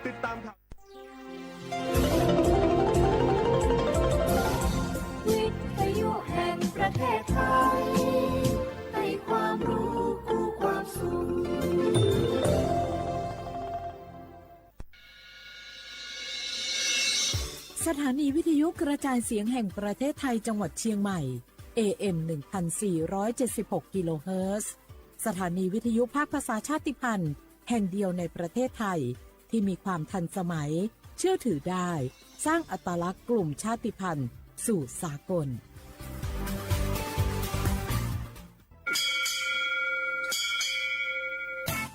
ติดตามข่าว วิทยุแห่งประเทศไทย ให้ความรู้คู่ความสุข สถานีวิทยุกระจายเสียงแห่งประเทศไทยจังหวัดเชียงใหม่ เอ เอ็ม หนึ่งพันสี่ร้อยเจ็ดสิบหก กิโลเฮิรตซ์ สถานีวิทยุภาคภาษาชาติพันธุ์แห่งเดียวในประเทศไทย ที่มีความทันสมัย เชื่อถือได้ สร้างอัตลักษณ์กลุ่มชาติพันธุ์สู่สากล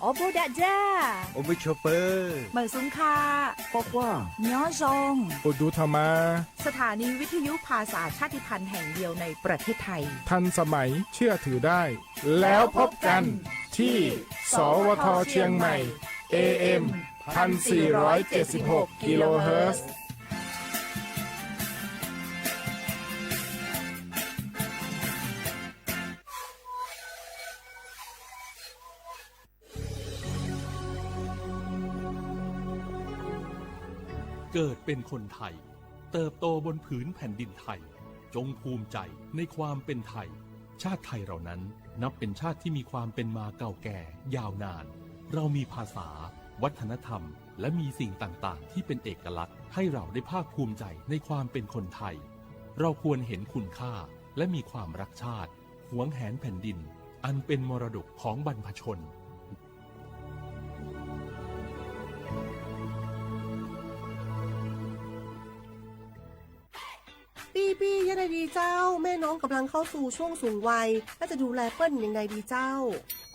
Awˬ bon daꞈ jaˇ. Awˬ bon chaw peuˬ. Meunˍ suhˍ hkaꞈ. K'awꞈ k'oˆ-a. Nyi awˬ zon. Awˬ duˬ htaꞈ ma. สถานีวิทยุภาษาชาติพันธุ์แห่งเดียวในประเทศไทย ทันสมัย เชื่อถือได้ แล้วพบกันที่ สวท เชียงใหม่ เอ เอ็ม พันสี่ร้อยเจ็ดสิบหก กิโลเฮิรตซ์ เกิดเป็นคนไทย เติบโตบนผืนแผ่นดินไทย จงภูมิใจในความเป็นไทย ชาติไทยเรานั้นนับเป็นชาติที่มีความเป็นมาเก่าแก่ยาวนาน เรามีภาษา วัฒนธรรม และมีสิ่งต่างๆ ที่เป็นเอกลักษณ์ให้เราได้ภาคภูมิใจในความเป็นคนไทย เราควรเห็นคุณค่าและมีความรักชาติ หวงแหนแผ่นดิน อันเป็นมรดกของบรรพชน ปี้ๆ ยังไงดีเจ้า แม่น้องกำลังเข้าสู่ช่วงสูงวัย แล้วจะดูแลเปิ้นยังไงดีเจ้า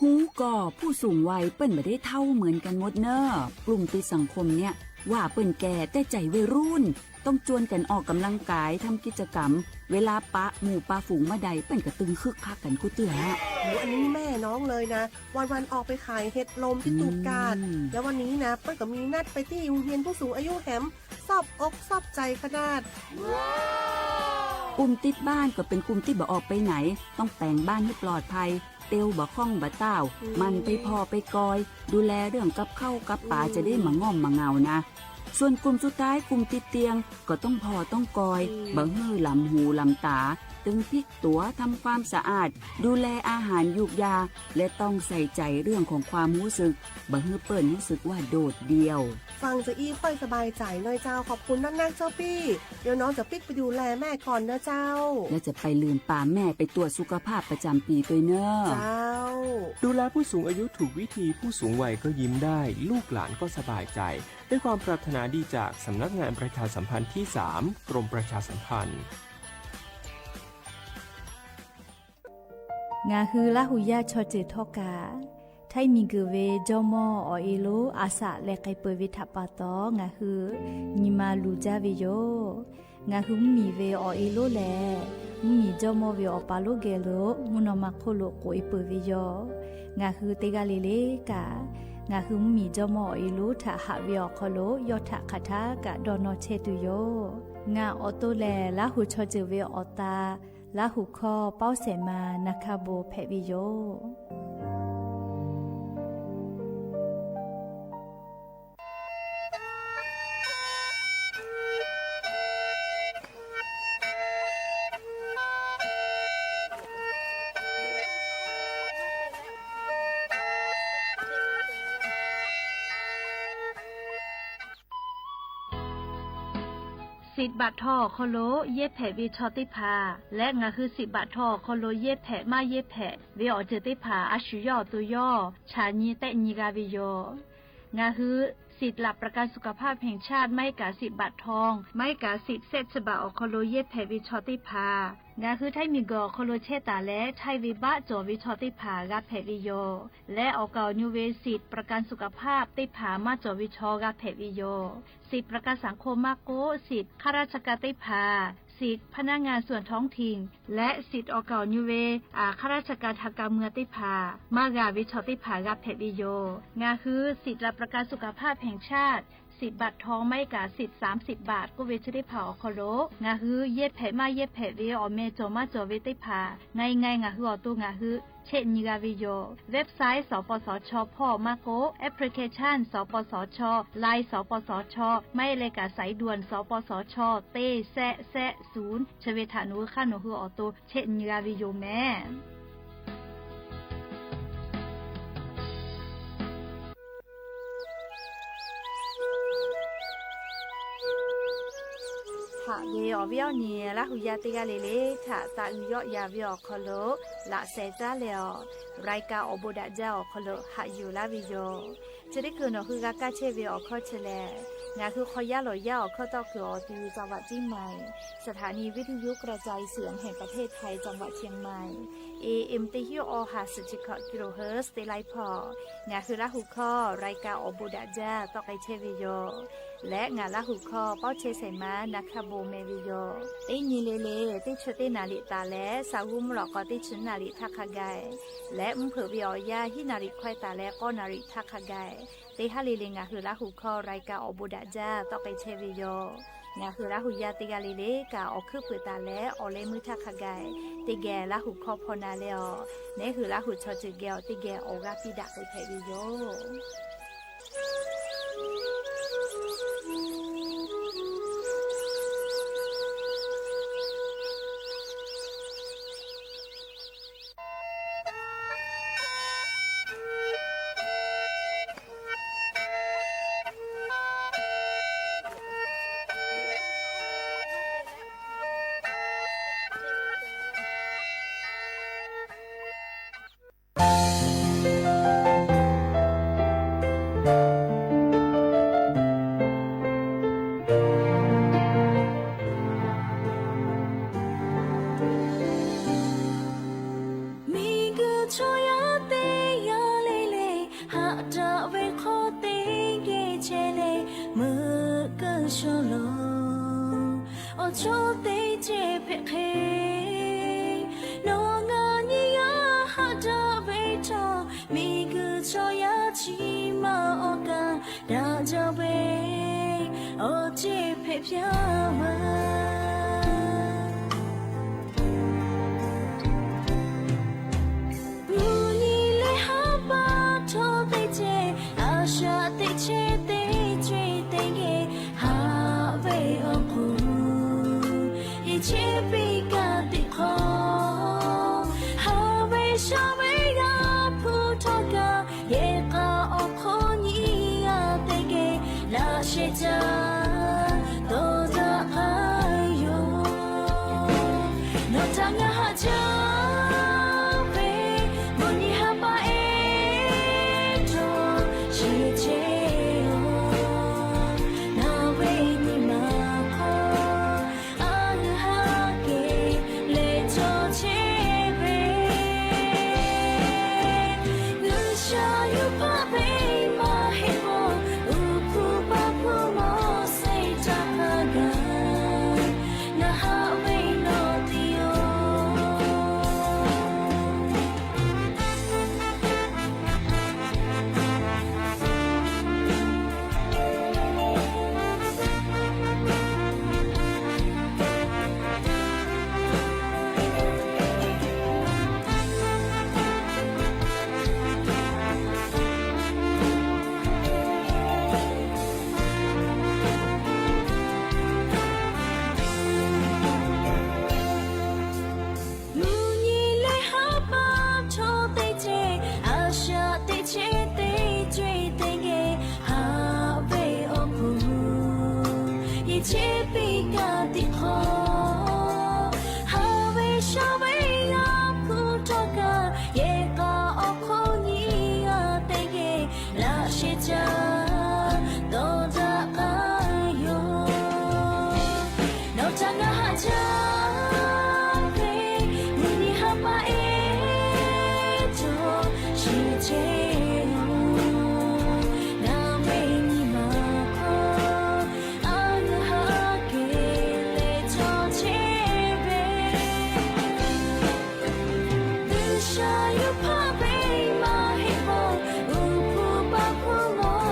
ฮู้ก่อ ผู้สูงวัยเปิ้นบ่ได้เฒ่าเหมือนกันหมดเน่อ กลุ่มติดสังคมเนี่ย ว่าเปิ้นแก่แต่ใจวัยรุ่น ต้องจวนกันออกกำลังกาย ทำกิจกรรม เวลาปะหมู่ปะฝูงเมื่อใด เปิ้นก็ตึงคึกคักกันกู้เตื้อ โห อันนี้แม่น้องเลยนะ วันๆ ออกไปขายเห็ดลมที่ตูบกาด อืม แล้ววันนี้นะ เปิ้นก็มีนัดไปตี้โฮงเฮียนผู้สูงอายุแหม ซอบอกซอบใจขนาด กลุ่มติดบ้านก็เป็นกลุ่มที่บ่ออกไปไหน ต้องแต่งบ้านให้ปลอดภัย เตียวบ่คล่องบ่ต้าว อืม หมั่นไปผ่อไปกอย ดูแลเรื่องกับข้าวกับป๋า อืม จะได้มาง่อมมาเหงานะ ส่วนกลุ่มสุดท้าย กลุ่มติดเตียง ก็ต้องผ่อต้องกอย อืม บ่หื้อหลำหูหลำต๋า ตึงพลิกตั๋ว ทำความสะอาด ดูแลอาหารยูกยา และต้องใส่ใจเรื่องของความรู้สึก บ่หื้อเปิ้นรู้สึกว่าโดดเดี่ยว ฟังจะอี้ค่อยสบายใจ๋หน่อยเจ้า ขอบคุณนักๆ เจ้าปี้ เดี๋ยวน้องจะปิ๊กไปดูแลแม่ก่อนนะเจ้า และจะไปลืมปาแม่ไปตรวจสุขภาพประจำปีด้วยเน่อ เจ้า ดูแลผู้สูงอายุถูกวิธี ผู้สูงวัยก็ยิ้มได้ ลูกหลานก็สบายใจ ด้วยความปรารถนาดีจากสำนักงานประชาสัมพันธ์ที่สาม กรมประชาสัมพันธ์ Ngaˬ hui Laˇ huˍ yaˇ chaw ceuˬ htawˇ kaꞈ, htaiˇ miˬ guiˬ ve jawˇ mawˇ awˬ e lonˉ a shaꞈ leh k'ai peuˬ ve htaꞈ pa taw, ngaˬ hui nyi ma luˬ jaˇ ve yoˬ. Ngaˬ hui mvuhˇ miˬ ve awˬ e lonˉ lehˬ, mvuhˇ miˬ jawˇ mawˇ ve awˬ pa lonˉ geh lo mvuhˇ naw ma hk'oˆ lo k'oꞈ e peuˬ ve yoˬ. Ngaˬ hui teˇ g'aˇ le le kaꞈ, ngaˬ hui mvuhˇ miˬ jawˇ mawˇ awˬ e lonˉ htaꞈ haꞈ ve awˬ hk'aw lo yawˇ htaꞈ hk'aˬ htaˇ kaꞈ dawˇ nawˇ chehˇ tuˬ yoˬ. Ngaˬ awˬ to lehˬ, Laˇ huˍ chaw ceuˬ ve awˬ ta, Laˇ huˍ hkawˇ Pawˇ Sehˍ ma Na hk'a bon hpehꞈ ve yoˬ. Siꞈ baꞈ htaw awˬ hk'aw lo yehˇ hpehꞈ ve chaw teˇ hpaˍ leh, ngaˬ hui siꞈ baꞈ htaw awˬ hk'aw lo yehˇ hpehꞈ maˇ yehˇ hpehꞈ ve awˬ ceuˬ teˇ hpaˍ a shu yawˇ awˬ to yawˇ chaꞈ nyi tehˆ nyi g'a ve yoˬ. Ngaˬ hui สิทธิ์หลักประกันสุขภาพแห่งชาติ maˇ heˆ kaꞈ siꞈ baꞈ htaw, maˇ heˆ kaꞈ siꞈ shehˆ chi baꞈ awˬ hk'aw lo yehˇ hpehꞈ ve chaw teˇ hpaˍ, ngaˬ hui htaiˇ miˬ guiˬ awˬ hk'aw lo chehˇ taˍ leh, htaiˇ ve baˆ cawˬ ve chaw teˇ hpaˍ g'a hpehꞈ ve yoˬ. Leh awˬ kaˍ awˬ nu ve siꞈ ประกันสุขภาพ teˇ hpaˍ maˇ cawˬ ve chaw g'a hpehꞈ ve yoˬ. Siꞈ ประกันสังคม maˇ k'oˆ, siꞈ ข้าราชการ teˇ hpaˍ, siꞈ พนักงานส่วนท้องถิ่น leh siꞈ awˬ kaˍ awˬ nu ve ข้าราชการทางการเมือง teˇ hpaˍ maˇ g'a ve chaw teˇ hpaˍ g'a hpehꞈ ve yoˬ. Ngaˬ hui สิทธิ์หลักประกันสุขภาพแห่งชาติ สิบบาททอง maˇ heˆ kaꞈ สิบ สามสิบบาท k'oˆ ve chi teˇ hpaˍ awˬ hk'aw lo ngaˬ hui yehˇ hpehꞈ maˇ yehˇ hpehꞈ ve awˬ meh cawˬ maˇ cawˬ ve teˇ hpaˍ ngaˬ ngaˬ ngaˬ hui awˬ to ngaˬ hui chehˇ nyi g'a ve yoˬ. Website สปสช hpawˇ maˇ k'oˆ, application สปสช Line สปสช maˇ heˆ leh kaꞈ สายด่วน สปสช teˇ แซะ แซะ ศูนย์ chi ve htaꞈ nawˬ hui hk'aˇ nawˬ hui awˬ to chehˇ nyi g'a ve yoˬ meh. Haꞈ ve awˬ viˉ awˬ nyi Laˇ hu yaˇ teˇ g'aˇ le le htaꞈ taˇ uiˍ yawˆ yan ve awˬ hk'aw lo laꞈ sheh caˉ leh awˬ รายการ awˬ bon daꞈ jaˇ awˬ hk'aw lo haꞈ yuˬ laˇ ve yoˬ. Chi teˇ hkui nawˬ hui g'a kaˇ chehˇ ve awˬ hkawˇ chi lehˬ, ngaˬ hui hk'aw yaˇ lawˬ yaˇ awˬ hkawˇ tawˆ kuiˬ awˬ ti จังหวัดเชียงใหม่ สถานีวิทยุกระจายเสียงแห่งประเทศไทย จังหวัดเชียงใหม่ เอเอ็ม teˇ hinˉ awˬ ha suhˍ chi hkawꞈ กิโลเฮิรตซ์ teˇ laiˉ hpawˇ ngaˬ hui Laˇ hu hkawˇ รายการ awˬ bon daꞈ jaˇ tawˆ k'ai chehˇ ve yoˬ. Leh ngaˬ Laˇ hu hkawˇ pawˇ chehˇ shehˍ ma na hkaˇ bon meh ve yoˬ. Teˇ nyi le le teˇ chi teˇ naˍ riˍ taˍ leh เสาร์ mvuhˇ lawꞈ k'aw teˇ chi naˍ riˍ htaˇ hk'a gaˬ leh mvuhˇ hpeuꞈ ve awˬ yanˇ hiˉ naˍ riˍ hkawehˇ taˍ leh k'awˇ naˍ riˍ htaˇ hk'a gaˬ, teˇ haˉ le le ngaˬ hui Laˇ hu hkawˇ รายการ awˬ bon daꞈ jaˇ tawˆ k'ai chehˇ ve yoˬ. Ngaˬ hui Laˇ hu yaˇ teˇ g'aˇ le le kaꞈ awˬ hkuiˉ puiˍ taˍ leh awˬ leh meuˇ htaˇ hk'a gaˬ, teˇ geh Laˇ hu hkawˇ hpaw na leh awˬ, neˉ hui Laˇ hu chaw ceuˬ geh awˬ teˇ geh awˬ g'aˇ piˇ daꞈ k'ai hpehꞈ ve yoˬ. Miˬguiˬ chaw yaˇ teˇ g'aˇ le le, haꞈ daꞈ ve hk'aw teˇ geh chehˇ leh meuꞈ keu shaw lo, awˬ chawˇ teˇ cehˬ hpehꞈ hk'e, nawˬ ngaˬ nyiˇ g'aˇ haꞈ daꞈ ve htawˇ, miˬguiˬ chaw yaˇ chi ma awˬ kaꞈ daꞈ jaˇ ve awˬ cehˬ hpehꞈ piˇ a. Mvuhˇ nyi leh haˉ paˆ htawˇ teˇ cehˬ, a shaꞈ teꞈ chehˇ teˇ ceuˬ teˇ geh haꞈ ve awˬ hk'oˆ, yehˬ chehˇ piˇ kaꞈ teˇ hk'awꞈ, haꞈ ve shaˍ ve g'a hpu htawˇ kaꞈ, yehˬ k'a awˬ hk'awˇ nyi g'a teˇ geh laꞈ sheh caˇ dawˬ daꞈ k'ai yoˬ. Nawˬ htaꞈ ngaˬ haꞈ jaˇ ve, mvuhˇ nyi haˉ paˆ ehˉ htawˇ shiˍ chehˇ oˬ. Ngaˬ ve nyi ma hk'aw a g'uiˬ haˉ kehˬ leh cawˬ chehˇ ve, G'uiˬsha yuˬ hpaˆ ve maˇ heˆ k'o, uˉ hpu paˇ hpu mawˬ sehˍ htaꞈ hk'a gaˬ, ngaˬ haꞈ ve nawˬ te yoˬ. Mvuhˇ nyi leh haˉ paˆ htawˇ teˇ cehˬ, a shaꞈ teꞈ chehˇ teˇ ceuˬ teˇ geh haꞈ ve awˬ hk'oˆ, yehˬ chehˇ piˇ kaꞈ teˇ hk'awꞈ, haꞈ ve shaˍ ve g'a hpu htawˇ kaꞈ, yehˬ k'a awˬ hk'oˆ nyi g'a teˇ geh laꞈ sheh caˇ dawˬ daꞈ k'ai yoˬ. Nawˬ htaꞈ ngaˬ haꞈ jaˇ ve, mvuhˇ nyi haˉ paˆ ehˉ htawˇ shiˍ chehˇ oˬ. Ngaˬ ve nyi ma hk'aw a g'uiˬ haˉ kehˬ leh cawˬ chehˇ ve, G'uiˬsha yuˬ hpaˆ ve maˇ heˆ k'o, uˉ hpu paˇ hpu mawˬ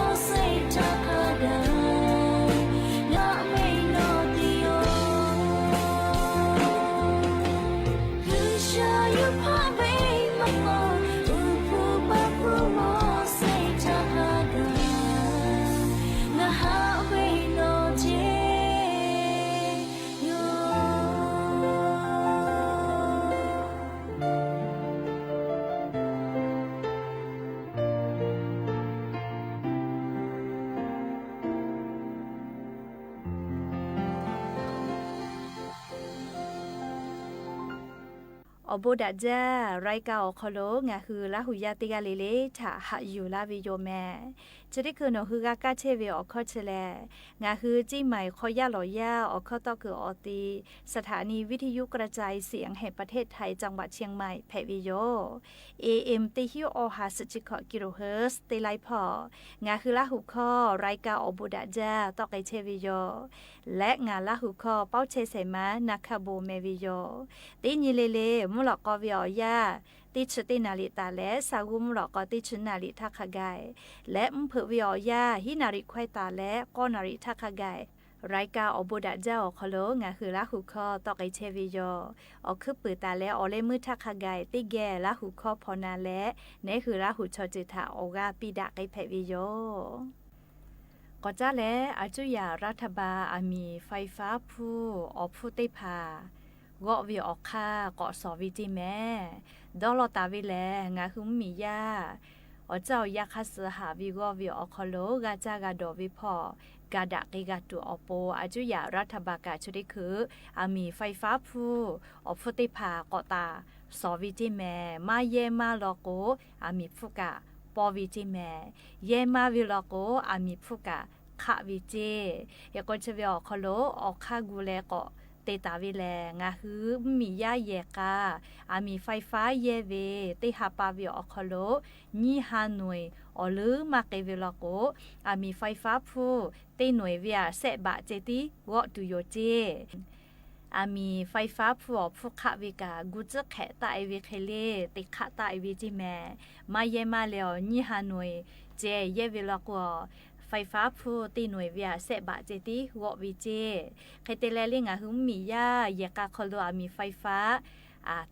Awˬ bon daꞈ jaˇ, รายการ awˬ hk'aw lo ngaˬ hui Laˇ huˍ yaˇ teˇ g'aˇ le le htaꞈ haꞈ yuˬ laˇ ve yoˬ mehˍ. Chi teˇ hkui nawˬ hui g'a kaˇ chehˇ ve awˬ hkawˇ chi lehˬ, ngaˬ hui Ciˇ maiˍ hk'aw yaˇ lawˬ yaˇ awˬ hkawˇ tawˆ kuiˬ awˬ ti สถานีวิทยุกระจายเสียงแห่งประเทศไทย จังหวัดเชียงใหม่ hpehꞈ ve yoˬ. A M teˇ hinˉ awˬ ha suhˍ chi hkawꞈ kilohertz teˇ laiˉ hpawˇ ngaˬ hui Laˇ huˍ hkawˇ รายการ awˬ bon daꞈ jaˇ tawˆ k'ai chehˇ ve yoˬ. Leh ngaˬ Laˇ huˍ hkawˇ pawˇ chehˇ shehˍ ma na hkaˇ bon meh ve yoˬ. Teˇ nyi le le mvuhˇ lawꞈ k'aw ve awˬ yanˇ teˇ chi teˇ naˍ riˍ taˍ leh, sa g'uˇ mvuhˇ lawꞈ k'aw teˇ chi naˍ riˍ htaˇ hk'a gaˬ, leh mvuhˇ hpeuꞈ ve awˬ yanˇ hiˉ naˍ riˍ hkawehˇ taˍ leh k'awˇ naˍ riˍ htaˇ hk'a gaˬ, รายการ awˬ bon daꞈ jaˇ awˬ hk'aw lo ngaˬ hui Laˇ huˍ hkawˇ tawˆ k'ai chehˇ ve yoˬ. Awˬ hkuiˉ puiˍ taˍ leh awˬ leh meuˇ htaˇ hk'a gaˬ teˇ geh Laˇ huˍ hkawˇ hpaw na leh, neˉ hui Laˇ huˍ chaw ceuˬ htaꞈ awˬ g'aˇ piˇ daꞈ k'ai hpehꞈ ve yoˬ. K'awꞈ caˉ leh, a cuˇ yaꞈ รัฐบาล aˬ miˍ ไฟฟ้า hpfuhˇ awˬ hpfuhˇ teˇ hpaˍ g'awˆ ve awˬ hk'aˇ k'awꞈ shawˍ ve ceˇ mehˍ. Dawˇ law taˍ ve lehˬ, ngaˬ hui mvuhˇ miˬ yaˇ awˬ caˇ awˬ yanˇ hk'aˇ suh haꞈ ve g'awˇ ve awˬ hk'aw lo g'a caˇ g'a dawˬ ve hpawˇ ga daꞈ k'ai g'a tuˬ awˬ pon, a cuˇ yaꞈ รัฐบาล kaꞈ chi teˇ hkui aˬ miˍ ไฟฟ้า hpfuhˇ awˬ hpfuhˇ teˇ hpaˍ k'awꞈ taˍ shawˍ ve ceˇ mehˍ. Maˇ yehˇ maˇ law k'o, aˬ miˍ hpfuhˇ kaꞈ pawˇ ve ceˇ mehˍ. Yehˇ maˇ ve law k'o, aˬ miˍ hpfuhˇ kaꞈ hk'aˆ ve ceˇ. Hk'e k'o, chi ve awˬ hk'aw lo awˬ hk'aˇ gu leh k'awꞈ te taˍ ve lehˬ, ngaˬ hui mvuhˇ miˬ yaˇ yehˬ k'a aˬ miˍ ไฟฟ้า yehˇ ve teˇ ha pa ve awˬ hk'aw lo nyiˇ ha noeˬ awˬ leuˉ maˇ k'ai ve law k'o, aˬ miˍ ไฟฟ้า hpfuhˇ teˇ noeˬ ve aꞈ sehˆ baꞈ ceh tiˉ g'awˆ tuˬ yoˬ ceˇ. Aˬ miˍ ไฟฟ้า hpfuhˇ awˬ hpfuhˇ hk'aˆ ve kaꞈ gu tcuhˉ hk'ehꞈ taˆ e ve hk'e le, te hk'aˆ taˆ e ve ceˇ mehˍ. Maˇ yehˇ maˇ leh awˬ nyiˇ ha noeˬ ceh yehˇ ve law k'o, ไฟฟ้า hpfuhˇ teˇ noeˬ ve aꞈ sehˆ baꞈ ceh tiˉ g'awˆ ve ceˇ. Hk'e te leh le, ngaˬ hui mvuhˇ miˬ yaˇ yehˬ k'a hk'aw lo aˬ miˍ ไฟฟ้า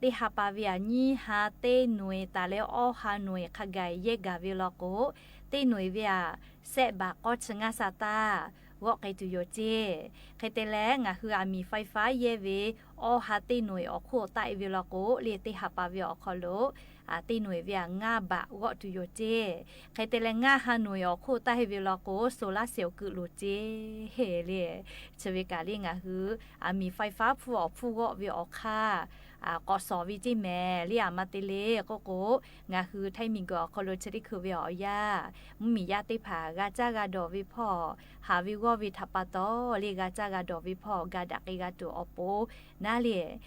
teˇ ha pa ve aꞈ nyiˇ ha teˇ noeˬ taˍ leh awˇ ha noeˬ hk'a gaˬ yehˇ gaˬ ve law k'o, teˇ noeˬ ve aꞈ sehˆ baꞈ k'awˇ chi ngaˇ sa taˇ g'awˆ k'ai tuˬ yoˬ ceˇ. Hk'e te leh, ngaˬ hui aˬ miˍ ไฟฟ้า yehˇ ve awˇ ha teˇ noeˬ awˬ hk'oˆ taˆ e ve law k'o, le teˇ ha pa ve awˬ hk'aw lo teˇ noeˬ ve aꞈ ngaˇ baꞈ g'awˆ tuˬ yoˬ ceˇ. Hk'e te leh, ngaˇ ha noeˬ awˬ hk'oˆ taˆ e ve law k'o, โซลาร์เซลล์ keu loˬ ceˇ le. Chi ve kaꞈ le, ngaˬ hui aˬ miˍ ไฟฟ้า hpfuhˇ awˬ hpfuhˇ g'awˆ ve awˬ hk'aˇ k'awꞈ shawˍ ve ceˇ mehˍ. Le aˬ ma te le k'oˆ k'o, ngaˬ hui Htaiˇ miˬ guiˬ awˬ hk'aw lo chi teˇ hkui ve awˬ yanˇ mvuhˇ miˬ yaˇ teˇ hpaˍ g'a caˇ g'a dawˬ ve hpawˇ haꞈ ve g'awˇ ve htaꞈ pa taw le, g'a caˇ g'a dawˬ ve hpawˇ ga daꞈ k'ai g'a tuˬ awˬ pon naˉ le,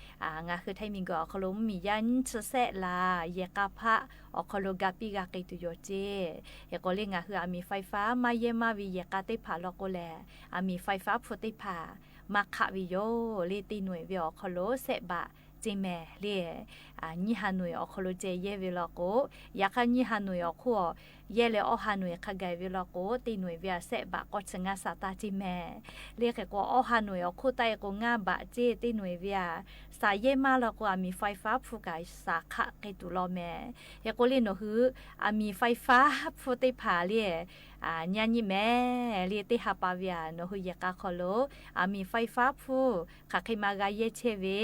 ngaˬ hui Htaiˇ miˬ guiˬ awˬ hk'aw lo mvuhˇ miˬ yaˇ nyiˇ chi sehˆ laˬ yehˬ k'a hpaˆ awˬ hk'aw lo ga piˇ g'a k'ai tuˬ yoˬ ceˇ. Hk'e k'o le, ngaˬ hui aˬ miˍ ไฟฟ้า maˇ yehˇ maˇ ve yehˬ k'a teˇ hpaˍ law k'o lehˬ, aˬ miˍ ไฟฟ้า hpfuhˇ teˇ hpaˍ maˇ hk'aˆ ve yoˬ le. Teˇ noeˬ ve awˬ hk'aw lo sehˆ baꞈ ceˇ mehˍ le. Nyiˇ ha noeˬ awˬ hk'aw lo ceh yehˇ ve law k'o, yaꞈ hk'aˇ nyiˇ ha noeˬ awˬ hk'oˆ yehˇ leh awˇ ha noeˬ hk'a gaˬ ve law k'o, teˇ noeˬ ve aꞈ sehˆ baꞈ k'awˇ chi ngaˇ sa taˇ ceˇ mehˍ le. Hk'e k'o, awˇ ha noeˬ awˬ hk'oˆ taˆ e k'o ngaˇ baꞈ ceˇ, teˇ noeˬ ve aꞈ saˍ yehˇ maˇ law k'o, aˬ miˍ ไฟฟ้า hpfuhˇ kaꞈ saˍ hk'aˆ k'ai tuˬ law mehˍ. Hk'e k'o le, nawˬ hui aˬ miˍ ไฟฟ้า hpfuhˇ teˇ hpaˍ le, nyi nyi mehˍ le. Teˇ ha pa ve aꞈ nawˬ hui yehˬ k'a hk'aw lo aˬ miˍ ไฟฟ้า hpfuhˇ hk'aˬ hk'e ma g'a yehˇ chehˇ ve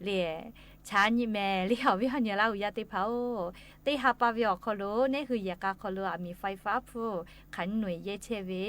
le, chaꞈ nyi mehˍ le. Awˬ viˉ awˬ nyi Laˇ huˍ yaˇ teˇ hpaˍ-oˬ, teˇ ha pa ve awˬ hk'aw lo neˉ hui yehˬ k'a hk'aw lo aˬ miˍ ไฟฟ้า hpfuhˇ hk'aˬ nyi noeˬ yehˇ chehˇ ve.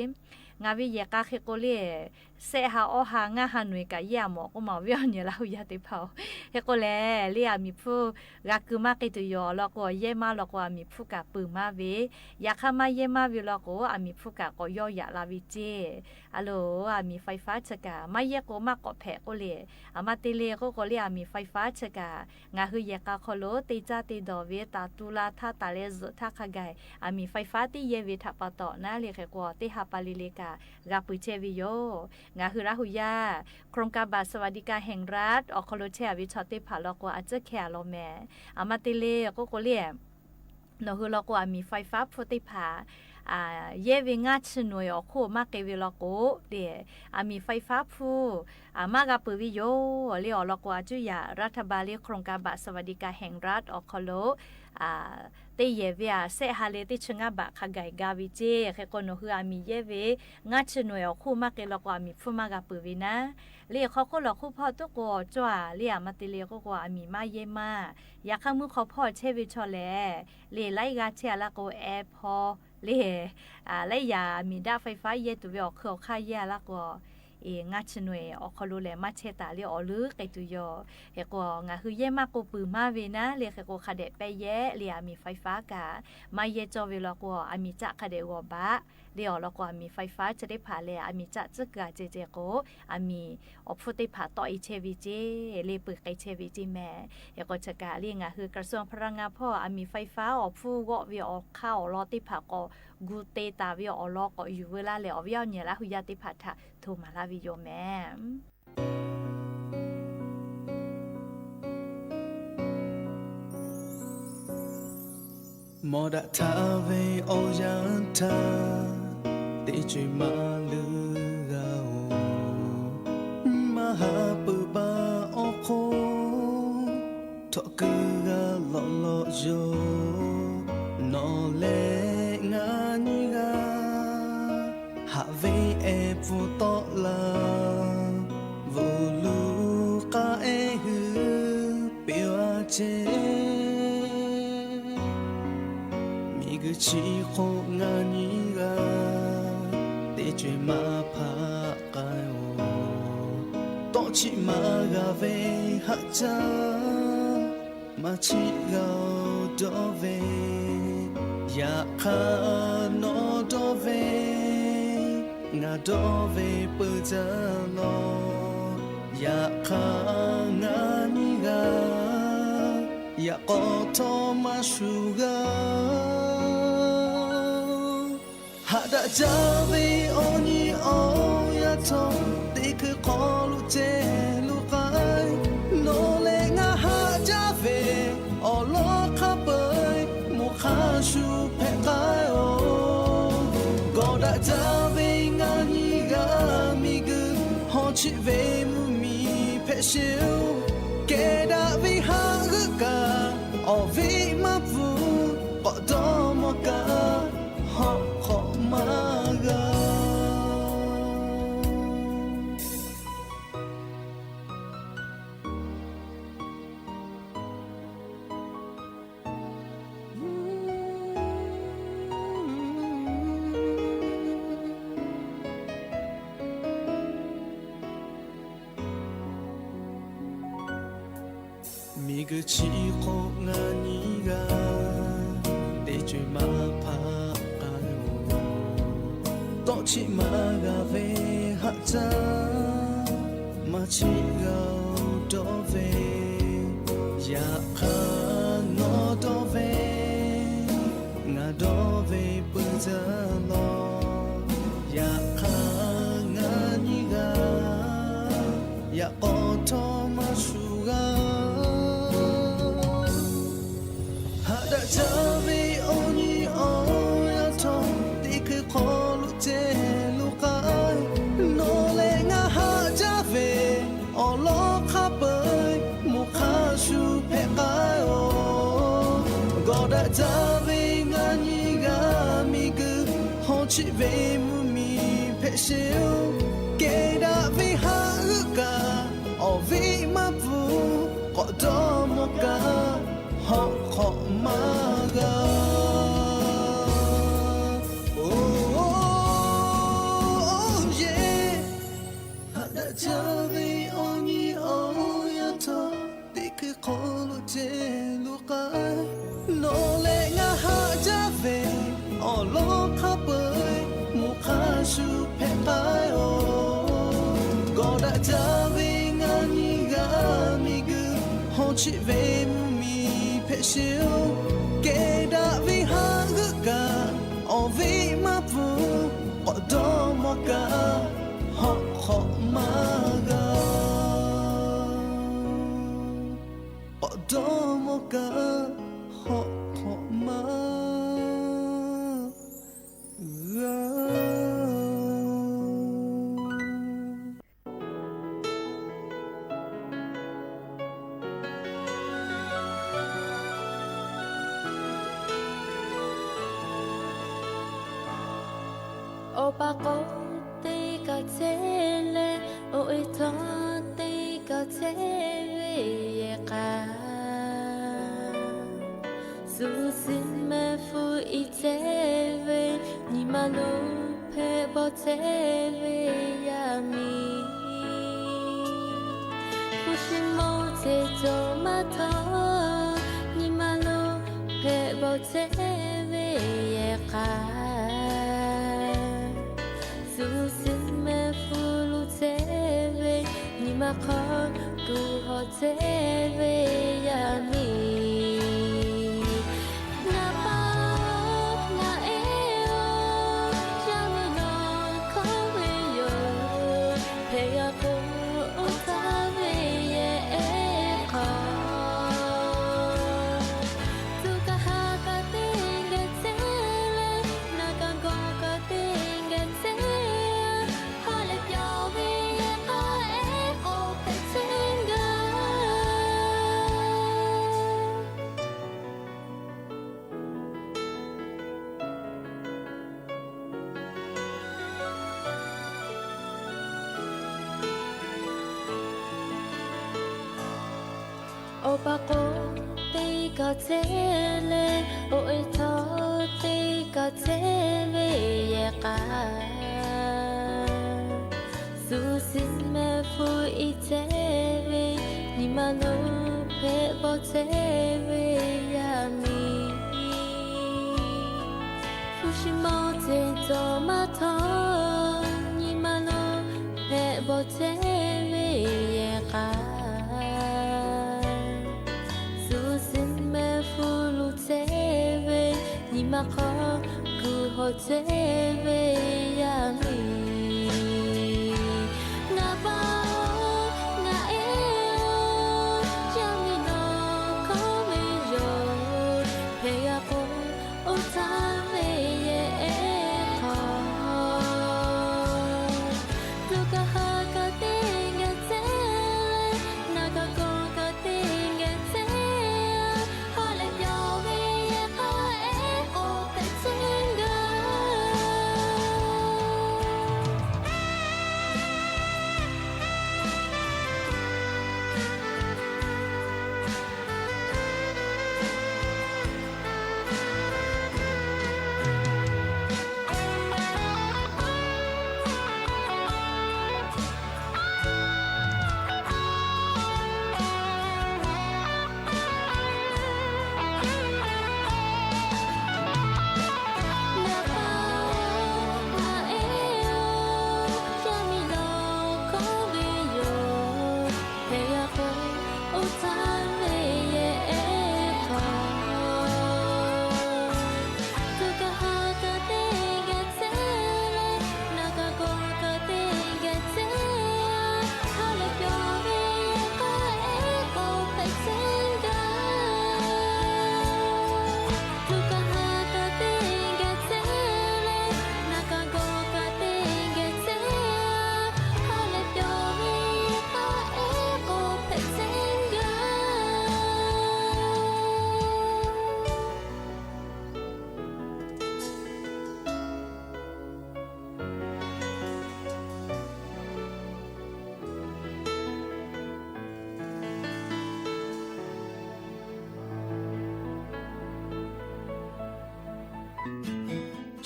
Ngaˬ ve yehˬ k'a hk'e k'o le, sehˆ ha awˇ ha ngaˇ ha noeˬ kaꞈ yehˇ a mawˬ k'oˆ ma, awˬ viˉ awˬ nyi Laˇ huˍ yaˇ teˇ hpaˍ-oˬ. Hk'e k'o lehˬ le, aˬ miˍ hpfuhˇ g'a keu maˇ k'ai tuˬ yoˬ law k'o, yehˇ maˇ law k'o, aˬ miˍ hpfuhˇ kaꞈ peuˬ maˇ ve. Yaꞈ hk'aˇ maˇ yehˇ maˇ ve law k'o, aˬ miˍ hpfuhˇ kaꞈ k'awꞈ yawˇ yaꞈ la ve ceˇ. A loˬ, aˬ miˍ ไฟฟ้า chi kaꞈ maˇ yehˇ k'o maˇ k'awꞈ hpehꞈ k'oˆ le. Aˬ ma te le k'oˆ k'o le, aˬ miˍ ไฟฟ้า chi kaꞈ ngaˬ hui yehˬ k'a hk'aw lo te caˇ te dawˬ ve taˍ tu la htaˇ taˍ leh zuhꞈ htaˇ hk'a gaˬ aˬ miˍ ไฟฟ้า tiˉ yehˇ ve htaꞈ pa taw naˉ le. Hk'e k'o, teˇ ha pa le le kaꞈ g'a peuˬ chehˇ ve yoˬ. Ngaˬ hui Laˇ huˍ yaˇ โครงการบัตรสวัสดิการแห่งรัฐ awˬ hk'aw lo chehˇ a ve chaw teˇ hpaˍ law k'o, a tcuhˉ hkeh a law mehˍ. Aˬ ma te le k'oˆ k'o le, nawˬ hui law k'o, aˬ miˍ ไฟฟ้า hpfuhˇ teˇ hpaˍ yehˇ ve ngaˇ chi noeˬ awˬ hk'oˆ maˇ k'ai ve law k'o le, aˬ miˍ ไฟฟ้า hpfuhˇ maˇ g'a peuˬ ve yoˬ le. Awˬ lawn k'o, a cuˇ yaꞈ รัฐบาล le โครงการบัตรสวัสดิการแห่งรัฐ awˬ hk'aw lo teˇ yehˬ ve aꞈ sehˆ ha leh teˇ chi ngaˇ baꞈ hk'a gaˬ ga ve ceˇ. Hk'e k'o, nawˬ hui aˬ miˍ yehˇ ve ngaˇ chi noeˬ awˬ hk'oˆ maˇ k'ai law k'o, aˬ miˍ hpfuhˇ maˇ g'a peuˬ ve naˉ le. Hk'aw hk'oˆ lawˬ hk'oˆ hpawˇ tuˉ k'o awˬ cawˇ a le, aˬ ma te le k'oˆ k'o, aˬ miˍ maˇ yehˇ maˇ. Yaꞈ hk'aˇ, mvuhˇ hk'aw hpawˇ chehˇ ve chaw lehˬ le, laiˉ g'aˇ chehˇ a laˇ k'o, ehˉ hpawˇ le, laiˉ yaꞈ aˬ miˍ daꞈ ไฟฟ้า yehˇ tuˬ ve awˬ hk'ui awˬ hk'aˇ yehˇ a laˇ k'o, ngaˇ chi naweh awˬ hk'aw lo lehˬ maˇ chehˇ taˍ le awˬ leuˉ k'ai tuˬ yoˬ. Hk'e k'o, ngaˬ hui yehˇ maˇ k'oˆ peuˬ maˇ ve naˉ le, hk'e k'o hk'a dehꞈ pehˇ yehˇ le aˬ miˍ ไฟฟ้า kaꞈ maˇ yehˇ cawˇ ve law k'o, aˬ miˍ caˆ hk'a dehꞈ g'awˬ baˆ le awˬ lawn k'o, aˬ miˍ ไฟฟ้า chi teˇ hpaˍ lehˬ aˬ miˍ caˆ tcuhˉ gaˬ ceh ceh k'o, aˬ miˍ awˬ hpfuhˇ teˇ hpaˍ tawˆ e chehˇ ve ceˇ le, peuˬ k'ai chehˇ ve ceˇ mehˍ. Hk'e k'o chi kaꞈ le ngaˬ hui กระทรวงพลังงาน hpawˇ aˬ miˍ ไฟฟ้า awˬ hpfuhˇ g'awˆ ve awˬ hk'aˇ awˬ lawn teˇ hpaˍ k'awꞈ gu te taˍ ve awˬ lawn k'awꞈ yuˬ veu laˇ leh, awˬ viˉ awˬ nyi laˇ hui yaˇ teˇ hpaˍ htaꞈ hto maˍ laˇ ve yoˬ mehˍ. Mawˬ daꞈ htaˇ ve awˬ yanˇ htaˇ, teˇ co-e maˇ leuˉ g'a-oˬ. Maˇ haꞈ peuˬ baˬ awˬ hk'oˆ, htawꞈ keu g'a lawꞈ lawꞈ yoˬ. Nawˬ leh ngaˬ nyiˇ g'aˇ, haꞈ ve ehˉ pfuhˇ tawˆ la, bvuhꞈ luˬ k'aˉ ehˉ hui piˇ-a ceˇ. Miˬguiˬ chi hk'oˆ ngaˬ nyiˇ g'aˇ, teˇ co-e maˇ hpaˆ k'ai-oˬ. Tawˇ chiˆ maˇ g'a ve haꞈ caˇ, maˇ chiˆ g'a-oˬ dawˇ ve, yaꞈ hk'aˇ nawˬ dawˇ ve, ngaˬ dawˇ ve peuˬ jaˇ law. Yaꞈ hk'aˇ ngaˬ nyiˇ g'aˇ, yaꞈ k'aw htawˇ maˇ shuˍ g'a. Haꞈ daꞈ jaˇ ve awˬ nyi awˬ yaˇ htawˇ, teˇ hkui hk'aw lo ceh lo k'ai. Nawˬ leh ngaˬ haꞈ jaˇ ve awˬ lawn hk'a peu-eˬ, moˬ hk'a shuˍ hpehꞈ k'ai-oˬ. G'awˬ daꞈ jaˇ ve ngaˬ nyiˇ g'aˇ miˬguiˬ, hawˉ chiˆ ve mvuhˇmiˬ hpehꞈ sheˍ-oˬ. Kehˬ daꞈ ve haꞈ g'euˆ kaꞈ, awˬ viˉ maˇ pfuhˇ k'awꞈ dawˇ mawˇ kaꞈ, hawˉ hk'awꞈ maˇ g'a. Miˬguiˬ chi hk'oˆ ngaˬ nyiˇ g'aˇ, teˇ co-e maˇ hpaˆ k'ai-oˬ. Tawˇ chiˆ maˇ g'a ve haꞈ caˇ, maˇ chiˆ g'a-oˬ dawˇ ve, yaꞈ hk'aˇ nawˬ dawˇ ve, ngaˬ dawˇ ve peuˬ jaˇ law. Yaꞈ hk'aˇ ngaˬ nyiˇ g'aˇ, yaꞈ k'aw htawˇ maˇ shuˍ g'a. Haꞈ daꞈ jaˇ ve awˬ nyi awˬ yaˇ htawˇ, teˇ hkui hk'aw lo ceh lo k'ai. Nawˬ leh ngaˬ haꞈ jaˇ ve awˬ lawn hk'a peu-eˬ, moˬ hk'a shuˍ hpehꞈ k'ai-oˬ. G'awˬ daꞈ jaˇ ve ngaˬ nyiˇ g'aˇ miˬguiˬ, hawˉ chiˆ ve mvuhˇmiˬ hpehꞈ sheˍ-oˬ. Kehˬ daꞈ ve haꞈ g'euˆ kaꞈ, awˬ viˉ maˇ pfuhˇ k'awꞈ dawˇ mawˇ kaꞈ, hawˉ hk'awꞈ maˇ g'a. Oˬ, oˬ, oˬ, yehˬ. Haꞈ daꞈ jaˇ ve awˬ nyi awˬ yaˇ htawˇ, teˇ hkui hk'aw lo ceh lo k'ai. Nawˬ leh ngaˬ haꞈ jaˇ ve awˬ lawn hk'a peu-eˬ, moˬ hk'a shuˍ hpehꞈ k'ai-oˬ. G'awˬ daꞈ jaˇ ve ngaˬ nyiˇ g'aˇ miˬguiˬ, hawˉ chiˆ ve mvuhˇmiˬ hpehꞈ sheˍ-oˬ. Kehˬ daꞈ ve haꞈ g'euˆ kaꞈ, awˬ viˉ maˇ pfuhˇ k'awꞈ dawˇ mawˇ kaꞈ, hawˉ hk'awꞈ maˇ g'a. K'awꞈ dawˇ mawˇ kaꞈ, hawˉ hk'awꞈ maˇ g'a. Awˬ pa k'awꞈ te kaꞈ chehˇ leh, awˬ e htawˇ te kaꞈ chehˇ ve yehˬ k'a. Shu shiˍ mehˆ hpu i chehˇ ve nyi ma lonˉ hpehꞈ bawˬ chehˇ ve yaˇ miˇ, hpu shi mawˇ ceh cawˬ maˇ htawˇ, nyi ma lo hpehꞈ bawˬ chehˇ ve yehˬ k'a, shu shiˍ mehˆ hpu lo chehˇ ve, nyi ma hk'aw kuˬ hawˬ chehˇ ve yaˇ miˇ, ngaˬ pa-oˬ, ngaˬ e-oˬ, yaˇ miˇ nawˬ hkawˇ ve yoˬ. Hpehꞈ yaꞈ k'o, oˇ htaˇ ve yehˬ ehˉ hk'aw, tuꞈ kaꞈ ha kaꞈ teˇ geh chehˇ leh, naˬ kaꞈ gawˬ kaꞈ teˇ geh chehˇ, ha lehˬ pyawˬ ve yehˬ k'a ehˉ k'o hpehꞈ chehˇ gaˇ. Awˬ pa k'o, teˇ kaꞈ chehˇ leh, awˬ e htawˇ teˇ kaꞈ chehˇ ve yehˬ k'a, shu shiˍ mehˆ hpu iˉ chehˇ ve, nyi ma lo hpehꞈ bawˬ chehˇ ve yaˇ miˇ, hpu shi mawˇ ceh cawˬ maˇ htawˇ, nyi ma lo hpehꞈ bawˬ chehˇ ve yehˬ k'a, shu shiˍ mehˆ hpu lo chehˇ ve, nyi ma hk'aw kuˬ hawˬ chehˇ ve yaˇ miˇ, ngaˬ pa-oˬ, ngaˬ e-oˬ, yaˇ miˇ nawˬ hkawˇ ve yoˬ. Hpehꞈ yaꞈ k'o, oˇ htaˇ ve yehˬ ehˉ hk'aw, tuꞈ kaꞈ ha kaꞈ teˇ geh chehˇ leh, naˬ kaꞈ gawˬ kaꞈ teˇ geh chehˇ, ha lehˬ pyawˬ ve yehˬ k'a ehˉ k'o hpehꞈ chehˇ gaˇ. Ngaˬ pa-oˬ, ngaˬ e-oˬ, yaˇ miˇ nawˬ hkawˇ ve yoˬ. Hpehꞈ yaꞈ k'o, oˇ htaˇ ve yehˬ ehˉ hk'aw, tuꞈ kaꞈ ha kaꞈ teˇ geh chehˇ leh, naˬ kaꞈ gawˬ kaꞈ teˇ geh chehˇ, ha lehˬ pyawˬ ve yehˬ k'a ehˉ k'o hpehꞈ chehˇ gaˇ. Tuꞈ kaꞈ ha kaꞈ teˇ geh chehˇ leh, naˬ kaꞈ gawˬ kaꞈ teˇ geh chehˇ, ha lehˬ pyawˬ ve yehˬ k'a ehˉ k'o hpehꞈ chehˇ gaˇ.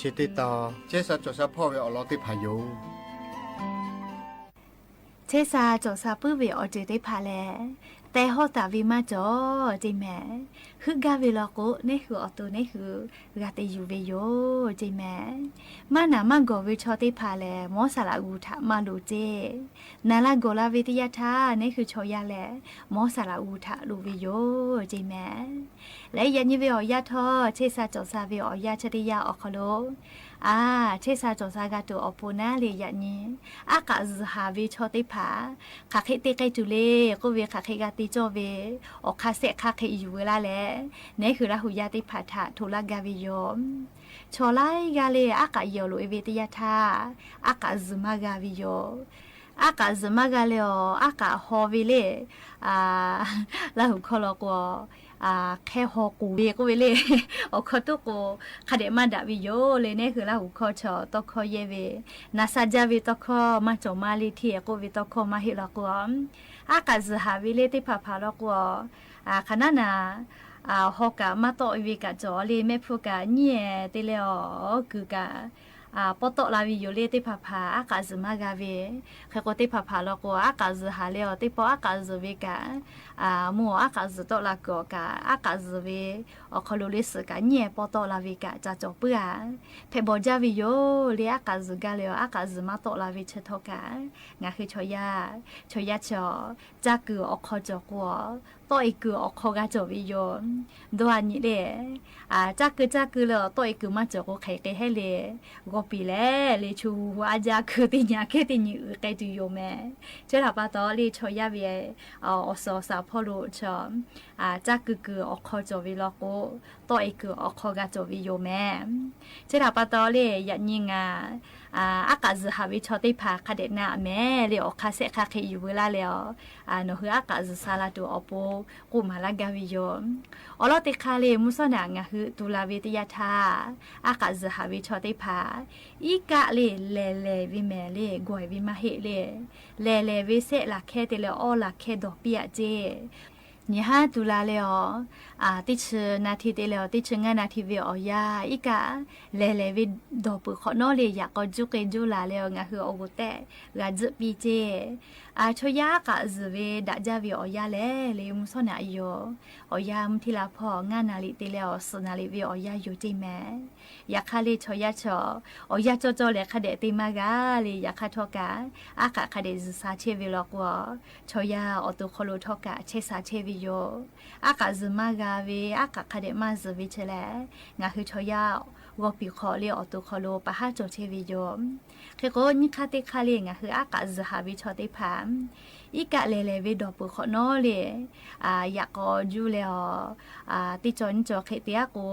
Chi teˇ tawn chehˇ sha cawˬ sha hpawˇ ve awˬ lawn teˇ hpaˍ yoˬ. Chehˇ sha cawˬ sha puiˉ ve awˬ ceuˬ teˇ hpaˍ lehˬ, teh hawˇ taˍ ve maˇ cawˬ ceˇ mehˍ. Heuˆ gaˇ ve law k'o, neˇ hui awˬ to neˇ hui g'a te yuˬ ve yoˬ ceˇ mehˍ. Maˇ naˬ maˇ gawˬ ve chaw teˇ hpaˍ lehˬ, mawˉ saˍ laꞈ g'uˬ htaꞈ maˇ loˍ ceˇ. Naˬ la gawˬ la ve teˇ yanˇ htaˇ, neˇ hui chaw yaˇ lehˬ, mawˉ saˍ laꞈ g'uˬ htaꞈ loˍ ve yoˬ ceˇ mehˍ. Leh yaꞈ nyi ve awˬ yanˇ htawˇ, chehˇ sha cawˬ sha ve awˬ yanˇ chi teˇ yanˇ awˬ hk'aw lo, a, chehˇ sha cawˬ sha g'a tuˬ awˬ pon naˉ leh yaꞈ nyi, aˉ k'aꞈ zuhˬ haˍ ve chaw teˇ hpaˍ, hk'aˬ hk'e te k'ai tuˬ le k'oˆ ve, hk'aˬ hk'e g'a te cawˇ ve, awˬ hk'aˇ shehˆ hk'aˇ hk'e yuˬ ve laˇ leh, neˇ hui Laˇ huˍ yaˇ teˇ hpaˍ htaꞈ hto laˇ gaˇ ve yoˬ. Chaw laiˉ g'aˇ leh aˉ k'aꞈ yehˬ awˬ loꞈ e ve teˇ yanˇ htaˇ, aˉ k'aꞈ zuhˬ maˇ g'a ve yoˬ. Aˉ k'aꞈ zuhˬ maˇ g'a leh awˬ, aˉ k'aꞈ haw ve le. Laˇ huˍ hkawˇ law k'o, hk'e haw k'oˍ ve k'oˆ ve le. Awˬ hkawˇ toˉ k'o, hk'a dehꞈ maˇ daꞈ ve yoˬ le. Neˇ hui Laˇ huˍ hkawˇ chaw tawˇ hkawˇ yehˇ ve, naˍ sha jaˇ ve tawˇ hkawˇ maˇ cawˬ maˇ le hteˇ k'oˆ ve tawˇ hkawˇ maˇ heˆ law k'o, aˉ k'aꞈ zuhˬ haˍ ve le teˇ hpaˍ hpaˍ law k'o, hk'aˬ naˉ naˍ, haw kaꞈ maˇ tawˆ ve kaꞈ cawˬ le, mehˆ hpfuhˇ kaꞈ nyiˉ e te leh awˬ kuiˬ kaꞈ pawˇ tawˆ la ve yoˬ le. Teˇ hpaˍ hpaˍ aˉ k'aꞈ zuhˬ maˇ g'a ve. Hk'e k'o, teˇ hpaˍ hpaˍ law k'o, aˉ k'aꞈ zuhˬ haˍ leh awˬ teˇ pawˆ aˉ k'aꞈ zuhˬ ve kaꞈ, mvuhˇ awˬ aˉ k'aꞈ zuhˬ tawˆ la kuiˬ awˬ kaꞈ, aˉ k'aꞈ zuhˬ ve awˬ hk'aw lo le suhˍ kaꞈ nyiˇ ehˍ pawˇ tawˆ la ve kaꞈ ca cawˬ puiˉ-a. Hpehꞈ bawˬ jaˇ ve yoˬ le. Aˉ k'aꞈ zuhˬ gaˇ leh awˬ aˉ k'aꞈ zuhˬ maˇ tawˆ la ve chi htawˇ kaꞈ, ngaˬ hui chaw yaˇ, chaw yaˇ chi caˇ kuiˬ awˬ hk'aw cawˬ k'o, tawˆ e kuiˬ awˬ hk'aw g'a cawˬ ve yoˬ. Dawˇ a nyi le, caˇ kuiˬ caˇ kuiˬ leh awˬ tawˆ e kuiˬ maˇ cawˬ k'o, hk'e hk'e hehˉ le g'aw piˍ leh le, chu hu hu a jaˇ kuiˬ teˇ nyi aꞈ kehˉ teˇ nyi uiˍ k'ai tuˬ yoˬ mehˍ. Chi htaꞈ pa taw le, chaw yaˇ ve awˬ suhˍ awˬ shaˍ hpawˇ lo chi caˇ kuiˬ kuiˬ awˬ hk'aw cawˬ ve law k'o, tawˆ e kuiˬ awˬ hk'aw g'a cawˬ ve yoˬ mehˍ. Chi htaꞈ pa taw le, yaꞈ nyi ngaˬ aˉ k'aꞈ zuhˬ haˍ ve chaw teˇ hpaˍ hk'a dehꞈ na mehˍ le, awˬ hk'aˇ shehˆ hk'aˇ hk'e yuˬ veu laˇ leh, nawˬ hui aˉ k'aꞈ zuhˬ sha la tuˬ awˬ pon k'oˆ maˍ laˇ gaˇ ve yoˬ. Awˬ lawn teˇ hk'aˇ le, mvuhˇ shawˉ naꞈ ngaˬ hui tu la ve teˇ yanˇ htaˇ, aˉ k'aꞈ zuhˬ haˍ ve chaw teˇ hpaˍ iˉ kaˆ le lehˬ lehˬ ve mehˍ le, gawˬ e ve maˇ heˆ le. Lehˬ lehˬ ve shehˆ laˬ hkehˇ te leh awˇ laˬ hkehˇ dawˬ piˇ aꞈ ceˇ. Nyi haˉ tu la leh awˬ, teˇ chi na hti te leh awˬ teˇ chi ngaˇ na hti ve awˬ yanˇ iˉ kaˆ lehˬ lehˬ ve dawˬ peuˬ hk'awꞈ nawˉ le, yaꞈ k'aw juˇ k'e juˇ laˬ leh awˬ ngaˬ hui awˬ g'uˬ tehꞈ g'a tzuhˆ piˇ ceˇ. Chaw yaˇ aˉ k'aꞈ zuhˬ ve daꞈ jaˇ ve awˬ yanˇ lehˬ le, mvuhˇ shawˉ naꞈ yoˬ. Awˬ yanˇ mvuhˇ htiˇ la hpawˇ ngaˇ naˍ riˍ te leh awˬ suhˍ naˍ riˍ ve awˬ yanˇ yoˬ ceˇ mehˍ. Yaꞈ hk'aˇ le, chaw yaˇ chaw awˬ yanˇ cawˇ cawˇ leh hk'a dehꞈ te maˇ g'a le. Yaꞈ hk'aˇ htawˇ kaꞈ, aˉ k'aꞈ hk'a dehꞈ zuhˬ sha chehˇ ve law k'o, chaw yaˇ awˬ to hk'aw lo htawˇ kaꞈ chehˇ sha chehˇ ve yoˬ. Aˉ k'aꞈ zuhˬ maˇ g'a ve, aˉ k'aꞈ hk'a dehꞈ maˇ zuhˬ ve chi lehˬ, ngaˬ hui chaw yaˇ g'aw piˍ hk'awꞈ le awˬ to hk'aw lo pa haˉ cawˬ chehˇ ve yoˬ. Hk'e k'o, nyiˇ hk'aˇ teˇ hk'aˇ le ngaˬ hui aˉ k'aꞈ zuhˬ haˍ ve chaw teˇ hpaˍ iˉ kaˆ lehˬ lehˬ ve dawˬ peuˬ hk'awꞈ nawˉ le, yaꞈ k'aw juˇ leh awˬ, teˇ cawˬ nyiˇ cawˬ hk'e te aˉ k'o,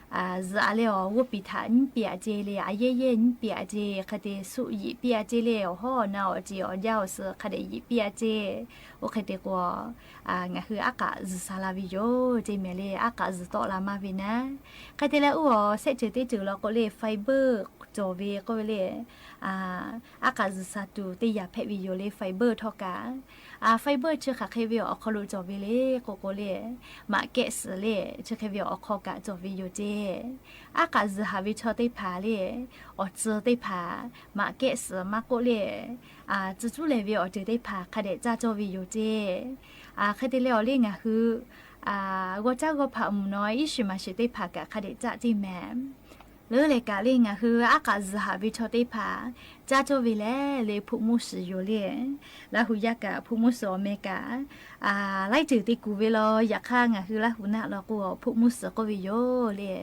zuhꞈ a leh awˬ g'oˇ piˍ htaꞈ nyiˉ piˇ aꞈ ceˇ le, a yehˇ yehˇ nyiˉ piˇ aꞈ ceˇ, hk'e te suˆ yiꞈ piˇ aꞈ ceˇ le, awˬ hawˉ awˬ na awˬ ceˬ awˬ jaˇ awˬ suhˍ hk'a dehꞈ yiꞈ piˇ aꞈ ceˇ. Oˇ hk'e te k'o, ngaˬ hui aˉ k'aꞈ zuhˬ sha la ve yoˬ ceˇ mehˍ le. Aˉ k'aꞈ zuhˬ tawˆ la maˇ ve naˉ, hk'e te leh oˇ awˬ shehˆ ceuˬ teˇ ceuˬ law k'o le, fiber cawˬ ve k'oˆ ve le, aˉ k'aꞈ zuhˬ sha tuˬ teˇ yanˇ hpehꞈ ve yoˬ le, fiber htawˇ kaꞈ. Fiber chi hk'aˬ hk'e ve awˬ hk'aw lo cawˬ ve le k'oˆ k'o le, maꞈ kehˆ suhˍ le, chi hk'e ve awˬ hk'aw kaꞈ cawˬ ve yoˬ ceˇ. Aˉ k'aꞈ zuhˬ haˍ ve chaw teˇ hpaˍ le, awˬ tcuh teˇ hpaˍ maꞈ kehˆ suhˍ maˇ k'oˆ le, tcuh cuˉ lehˬ ve awˬ ceuˬ teˇ hpaˍ hk'a dehꞈ caˇ cawˇ ve yoˬ ceˇ. Hk'e te leh awˬ le ngaˬ hui g'aw caˉ g'aw hpaꞈ mvuhˬ naw iˉ shiˍ maˍ shiˍ teˇ hpaˍ kaꞈ hk'a dehꞈ caˇ ceˇ mehˍ. Leuˉ lehˬ kaꞈ le ngaˬ hui aˉ k'aꞈ zuhˬ haˍ ve chaw teˇ hpaˍ caˇ cawˇ ve lehˬ le, hpuˆ muˇ shiˍ yoˬ le. Laˇ hu yaˇ kaꞈ hpuˆ muˇ shiˍ awˬ meh kaꞈ laiˉ ceuˬ te kuˬ ve law. Yaꞈ hk'aˇ ngaˬ hui Laˇ hu naˆ law k'o, hpuˆ muˇ shiˍ k'oˆ ve yoˬ le.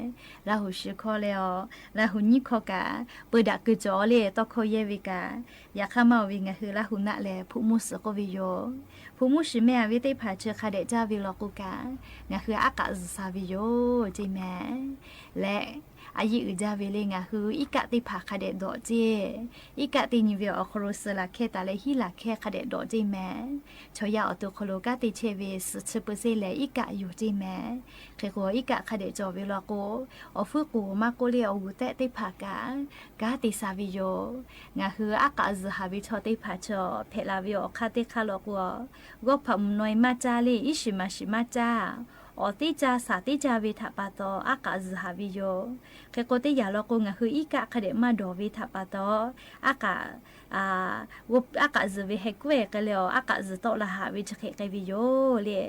Laˇ hu shiˍ hkawˇ leh awˬ, Laˇ hu nyiˇ hkawˇ kaꞈ peu daꞈ kuiˬ cawˬ le, tawˇ hkawˇ yehˇ ve kaꞈ. Yaꞈ hk'aˇ maˇ oˬ ve ngaˬ hui Laˇ hu naˆ lehˬ hpuˆ muˇ shiˍ k'oˆ ve yoˬ. Hpuˆ muˇ shiˍ meh a ve teˇ hpaˍ chi hk'a dehꞈ caˇ ve law k'o kaꞈ, ngaˬ hui aˉ k'aꞈ zuhˬ sha ve yoˬ ceˇ mehˍ. Leh a yiˇ uiˍ jaˇ ve le, ngaˬ hui iˉ kaˆ teˇ hpaˍ hk'a dehꞈ dawꞈ ceˇ. Iˉ kaˆ teˇ nyi ve awˬ hk'aw lo suh laˬ hkehˇ taˍ leh hiˉ laˬ hkehˇ hk'a dehꞈ dawꞈ ceˇ mehˍ. Chaw yaˇ awˬ to hk'aw lo kanˉ te chehˇ ve suhˍ chi peu seˇ lehˬ iˉ kaˆ yoˬ ceˇ mehˍ. Hk'e k'o, iˉ kaˆ hk'a dehꞈ cawˬ ve law k'o, awˬ fuiˉ k'oˍ maˇ k'oˆ le awˬ g'uˬ tehꞈ teˇ hpaˍ kaꞈ kanˉ te sha ve yoˬ. Ngaˬ hui aˉ k'aꞈ zuhˬ haˍ ve chaw teˇ hpaˍ chaw hpehꞈ la ve awˬ hk'aˇ teˇ hk'aˇ law k'o, g'awˇ hpaꞈ mvuhˬ naw e maˇ caˇ le, iˉ shiˍ maˍ shiˍ maˇ caˇ, awˬ teˇ caˇ shaˍ teˇ caˇ ve htaꞈ pa taw aˉ k'aꞈ zuhˬ haˍ ve yoˬ. Hk'e k'o, teˇ yanˇ law k'o ngaˬ hui iˉ kaˆ hk'a dehꞈ maˇ dawˬ ve htaꞈ pa taw, aˉ k'aꞈ aˉ k'aꞈ zuhˬ ve heh kuˉ e k'ai leh awˬ aˉ k'aꞈ zuhˬ tawˆ la haˍ ve chi hk'e k'ai ve yoˬ le.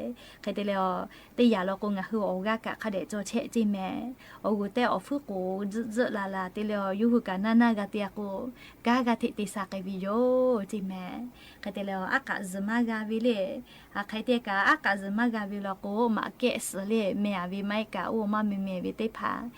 Hk'e te leh, teˇ yanˇ law k'o ngaˬ hui awˬ g'aˇ kaꞈ hk'a dehꞈ cawˬ chehˇ ceˇ mehˍ. Awˬ g'uˬ tehꞈ awˬ fuiˉ k'oˍ tzuhˆ tzuhˆ la la te leh awˬ yawˇ hui kaꞈ naˇ naˇ g'a te a k'o, kanˉ g'a hteꞈ te sha k'ai ve yoˬ ceˇ mehˍ. Hk'e te leh, aˉ k'aꞈ zuhˬ maˇ g'a ve le, hk'e te kaꞈ aˉ k'aꞈ zuhˬ maˇ g'a ve law k'o, maꞈ kehˆ suhˍ le meh a ve maˇ heˆ kaꞈ oˇ maˇ meh meh ve teˇ hpaˍ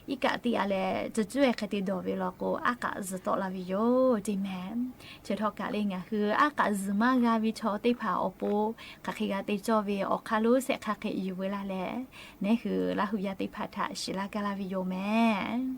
iˉ kaˆ tiˇ a leh tcuh cuˉ e hk'e te dawˬ ve law k'o, aˉ k'aꞈ zuhˬ tawˆ la ve yoˬ ceˇ mehˍ. Chi htawˇ kaꞈ le ngaˬ hui aˉ k'aꞈ zuhˬ maˇ g'a ve chaw teˇ hpaˍ awˬ pon hk'aˬ hk'e g'a te cawˇ ve awˬ hk'aˇ lonˉ shehˆ hk'aˇ hk'e yuˬ veu laˇ leh, neˉ hui Laˇ hu yaˇ teˇ hpaˍ htaꞈ shiˍ laˇ gaˇ laˇ ve yoˬ mehˍ.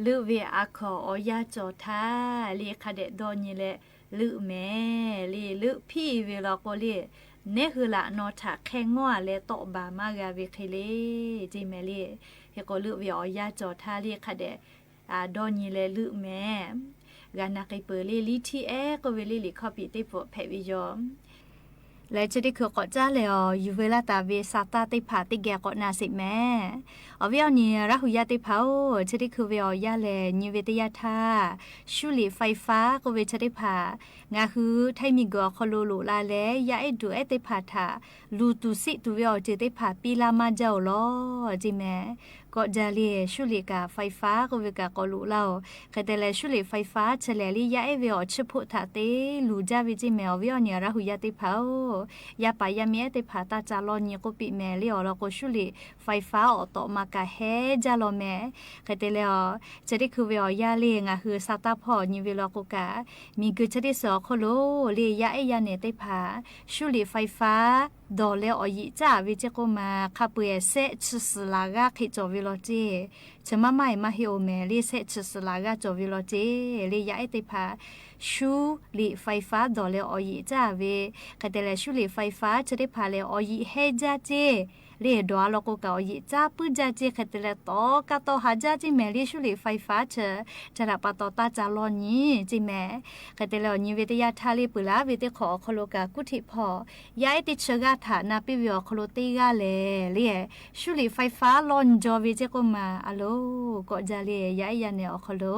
Leuˆ ve a hkaw awˬ yanˇ cawˬ htaˇ le, hk'a dehꞈ dawˇ nyi leh leuˆ mehˍ le. Leuˆ hpiˇ ve law k'o le, neˉ hui laꞈ naw htaꞈ hk'e ngawˇ a leh tawˆ baˬ maˇ g'a ve hk'e le, ceˇ mehˍ le. Hk'e k'o leuˆ ve awˬ yanˇ cawˬ htaˇ le, hk'a dehꞈ dawˇ nyi leh leuˆ mehˍ. G'a na k'ai peuˬ le. Liˇ htiˇ ehˉ k'oˆ ve le, liꞈ hkawˇ piˍ teˇ pfuhˍ hpehꞈ ve yoˬ. Leh chi teˇ hkui k'awꞈ caˉ leh awˬ yuˬ veu laˇ taˍ ve sa taˇ teˇ hpaˍ teˇ geh k'awꞈ na sheˍ mehˍ. Awˬ viˉ awˬ nyi Laˇ hu yaˇ teˇ hpaˍ-oˬ, chi teˇ hkui ve awˬ yanˇ lehˬ, nyi ve teˇ yanˇ htaˇ, shuˉ liꞈ ไฟฟ้า k'oˆ ve chi teˇ hpaˍ ngaˬ hui Htaiˇ miˬguiˬ awˬ hk'aw lo loꞈ la leh, yaˇ ehˉ duˬ ehˉ teˇ hpaˍ htaꞈ luˬ tuˬ siˆ tuˬ ve awˬ ceuˬ teˇ hpaˍ piˇ laˇ maˇ jaˇ-oˬ law, ceˇ mehˍ. Kawˆ jaˇ le, shuˉ liꞈ kaꞈ ไฟฟ้า k'oˆ ve kaꞈ k'awꞈ loꞈ laˇ-oˬ. Hk'e te leh shuˉ liꞈ ไฟฟ้า chi lehˬ le, yaˇ ehˉ ve awˬ chiˇ hpoˆ htaꞈ te luˬ jaˇ ve ceˇ mehˍ. Awˬ viˉ awˬ nyi Laˇ hu yaˇ teˇ hpaˍ-oˬ, yaˇ paˍ yaˇ miˇ ehˉ teˇ hpaˍ taˇ ca lawˇ nyi k'oˆ piˇ mehˍ le. Awˬ lawn k'o, shuˉ liꞈ ไฟฟ้า awˬ tawꞈ ma kaꞈ heˉ jaˇ law mehˍ. Hk'e te leh awˬ, chi teˇ hkui ve awˬ yanˇ le, ngaˬ hui sa taˇ hpawˇ nyi ve law k'o kaꞈ, miˬguiˬ chi teˇ suhˍ awˬ hk'oˆ lo le, yaˇ ehˉ yaˇ nehˬ teˇ hpaˍ shuˉ liꞈ ไฟฟ้า dawˬ leh awˬ yeꞈ caˉ ve ceˇ k'oˆ ma, hk'a peu-eˬ sehˆ chi suhˍ laˬ g'aˇ hk'e cawˬ ve law ceˇ. Chi maˇ maˇ-eˬ maˇ heˆ-oˬ mehˍ le, sehˆ chi suhˍ laˬ g'aˇ cawˬ ve law ceˇ le. Yaˇ ehˉ teˇ hpaˍ shuˉ liꞈ ไฟฟ้า dawˬ leh awˬ yeꞈ caˉ ve. Hk'e te leh shuˉ liꞈ ไฟฟ้า chi teˇ hpaˍ lehˬ, awˬ yeꞈ heˉ jaˇ ceˇ le. Dawˬ a law k'o kaꞈ awˬ yeꞈ caˉ puiˉ jaˇ ceˇ. Hk'e te leh tawˍ kaˇ tawˆ haˍ jaˇ ceˇ mehˍ le, shuˉ liꞈ ไฟฟ้า chi. Chi htaꞈ pa taw taˇ ca lawˇ nyi ceˇ mehˍ. Hk'e te leh awˬ nyi ve teˇ yanˇ htaˇ le, peuˬ laˉ ve teˇ hk'awꞈ awˬ hk'aw lo kaꞈ kuˉ hteꞈ hpawˇ yaˇ ehˉ teˇ chi g'aˇ htaꞈ na piˇ ve awˬ hk'aw lo teˇ g'aˇ lehˬ le, shuˉ liꞈ ไฟฟ้า lawˇ nyi jaw ve ceˇ k'oˆ ma, a loˬ kawˆ jaˇ le, yaˇ ehˉ yaˇ nehˬ awˬ hk'aw lo.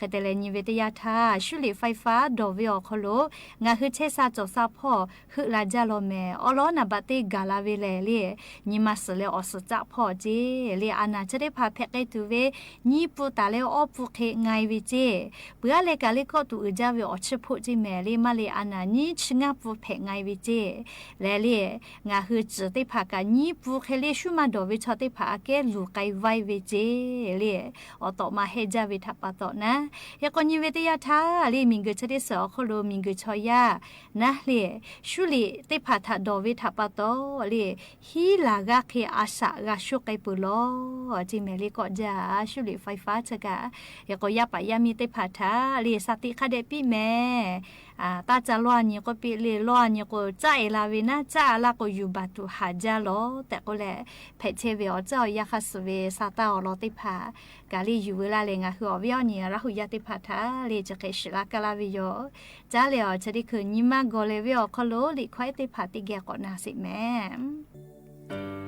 Hk'e te leh nyi ve teˇ yanˇ htaˇ, shuˉ liꞈ ไฟฟ้า dawˬ ve awˬ hk'aw lo ngaˬ hui chehˇ sha cawˬ sha hpawˇ heuˆ la jaˇ law mehˍ. Awˉ lawˉ naˍ baꞈ teˇ gaˬ la ve lehˬ le, nyi ma suhˍ leh awˬ suhˍ caˆ hpawˇ ceˇ le. A naˍ chi teˇ hpaˍ hpehꞈ k'ai tuˬ ve nyiˇ pun taˍ leh awˇ pun hk'e nga-e ve ceˇ. Peuˬ aˉ leh kaꞈ le kawˆ tuˬ uiˍ jaˇ ve awˬ chiˇ hpoˆ ceˇ mehˍ le, maˇ le a naˍ nyiˇ chi ngaˇ pun hpehꞈ nga-e ve ceˇ. Leh le, ngaˬ hui ciˬ teˇ hpaˍ kaꞈ nyiˇ pun hk'e le shuˉ maˇ dawˬ ve chaw teˇ hpaˍ aꞈ kehˉ luˬ k'ai vaiˇ ve ceˇ le. Awˬ tawꞈ ma heˉ jaˇ ve htaꞈ pa taw naˉ. Hk'e k'o nyi ve teˇ yanˇ htaˇ le, miˬguiˬ chi teˇ suhˍ awˬ hk'oˆ lo miˬguiˬ chaw yaˇ naˉ le, shuˉ liꞈ teˇ hpaˍ htaꞈ dawˬ ve htaꞈ pa taw le, hiˉ laˬ g'aˇ hk'e a shaꞈ g'a shoˆ k'ai peuˬ law ceˇ mehˍ le. Kawˆ jaˇ, shuˉ liꞈ ไฟฟ้า chi kaꞈ. Hk'e k'o yaˇ paˍ yaˇ miˇ teˇ hpaˍ htaꞈ le sa tiꞈ hk'a dehꞈ piˇ mehˍ. Taˇ ca lawˇ a nyi k'oˆ piˇ le, lawˇ a nyi k'o caˉ-e la ve naˉ, caˉ-a laˇ k'o yuˬ baˬ tuˬ haˍ jaˇ law tehꞈ k'oˆ leh, hpehꞈ chehˇ ve awˬ caˉ awˬ yaˇ hk'a suhˍ ve sa taˇ awˬ lawn teˇ hpaˍ kaꞈ le yuˬ veu laˇ leh, ngaˬ hui awˬ viˉ awˬ nyi Laˇ hu yaˇ teˇ hpaˍ htaꞈ le chi hk'e shiˍ laˇ kaˇ laˇ ve yoˬ. Caˉ leh awˬ chi teˇ hkui nyi ma gawˬ leh ve awˬ hk'aw lo liꞈ hkawˇ ehˉ teˇ hpaˍ teˇ geh k'awꞈ na sheˍ mehˍ.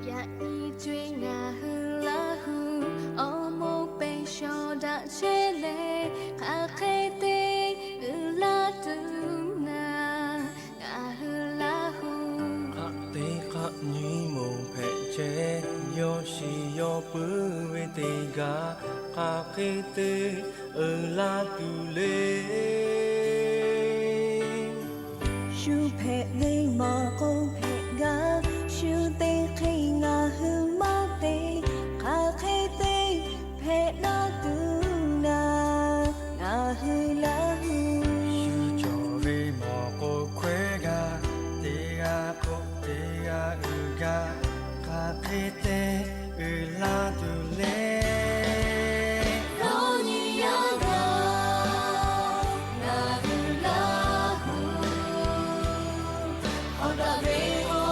Yaꞈ nyi co-e ngaˬ hui Laˇ hu awˬ moˍ pehˬ shawˍ daꞈ chehˇ leh, hk'aˬ hk'e te uiˍ la tuˬ naˍ, ngaˬ hui Laˇ hu. Hk'aˬ te hk'aˬ nyi moˍ hpehꞈ chehˇ, yawˇ shiˍ yawˇ puiˉ ve teˇ g'aˇ, hk'aˬ hk'e te uiˍ la tuˬ le. Shu hpehꞈ ve maˬ k'o hpehꞈ gaˇ, shu te hk'e ngaˬ hui maˇ te, hk'aˬ hk'e te hpehꞈ la tuˬ naˍ, ngaˬ hui Laˇ hu. Shu cawˬ ve maˬ k'o hkawehˇ gaˇ, teˇ g'aˇ k'o teˇ g'aˇ uiˍ gaˇ, hk'aˬ hk'e te uiˍ la tuˬ le. Dawˇ nyi yaˇ gaˬ, ngaˬ hui Laˇ hu. Hk'aw daꞈ ve k'o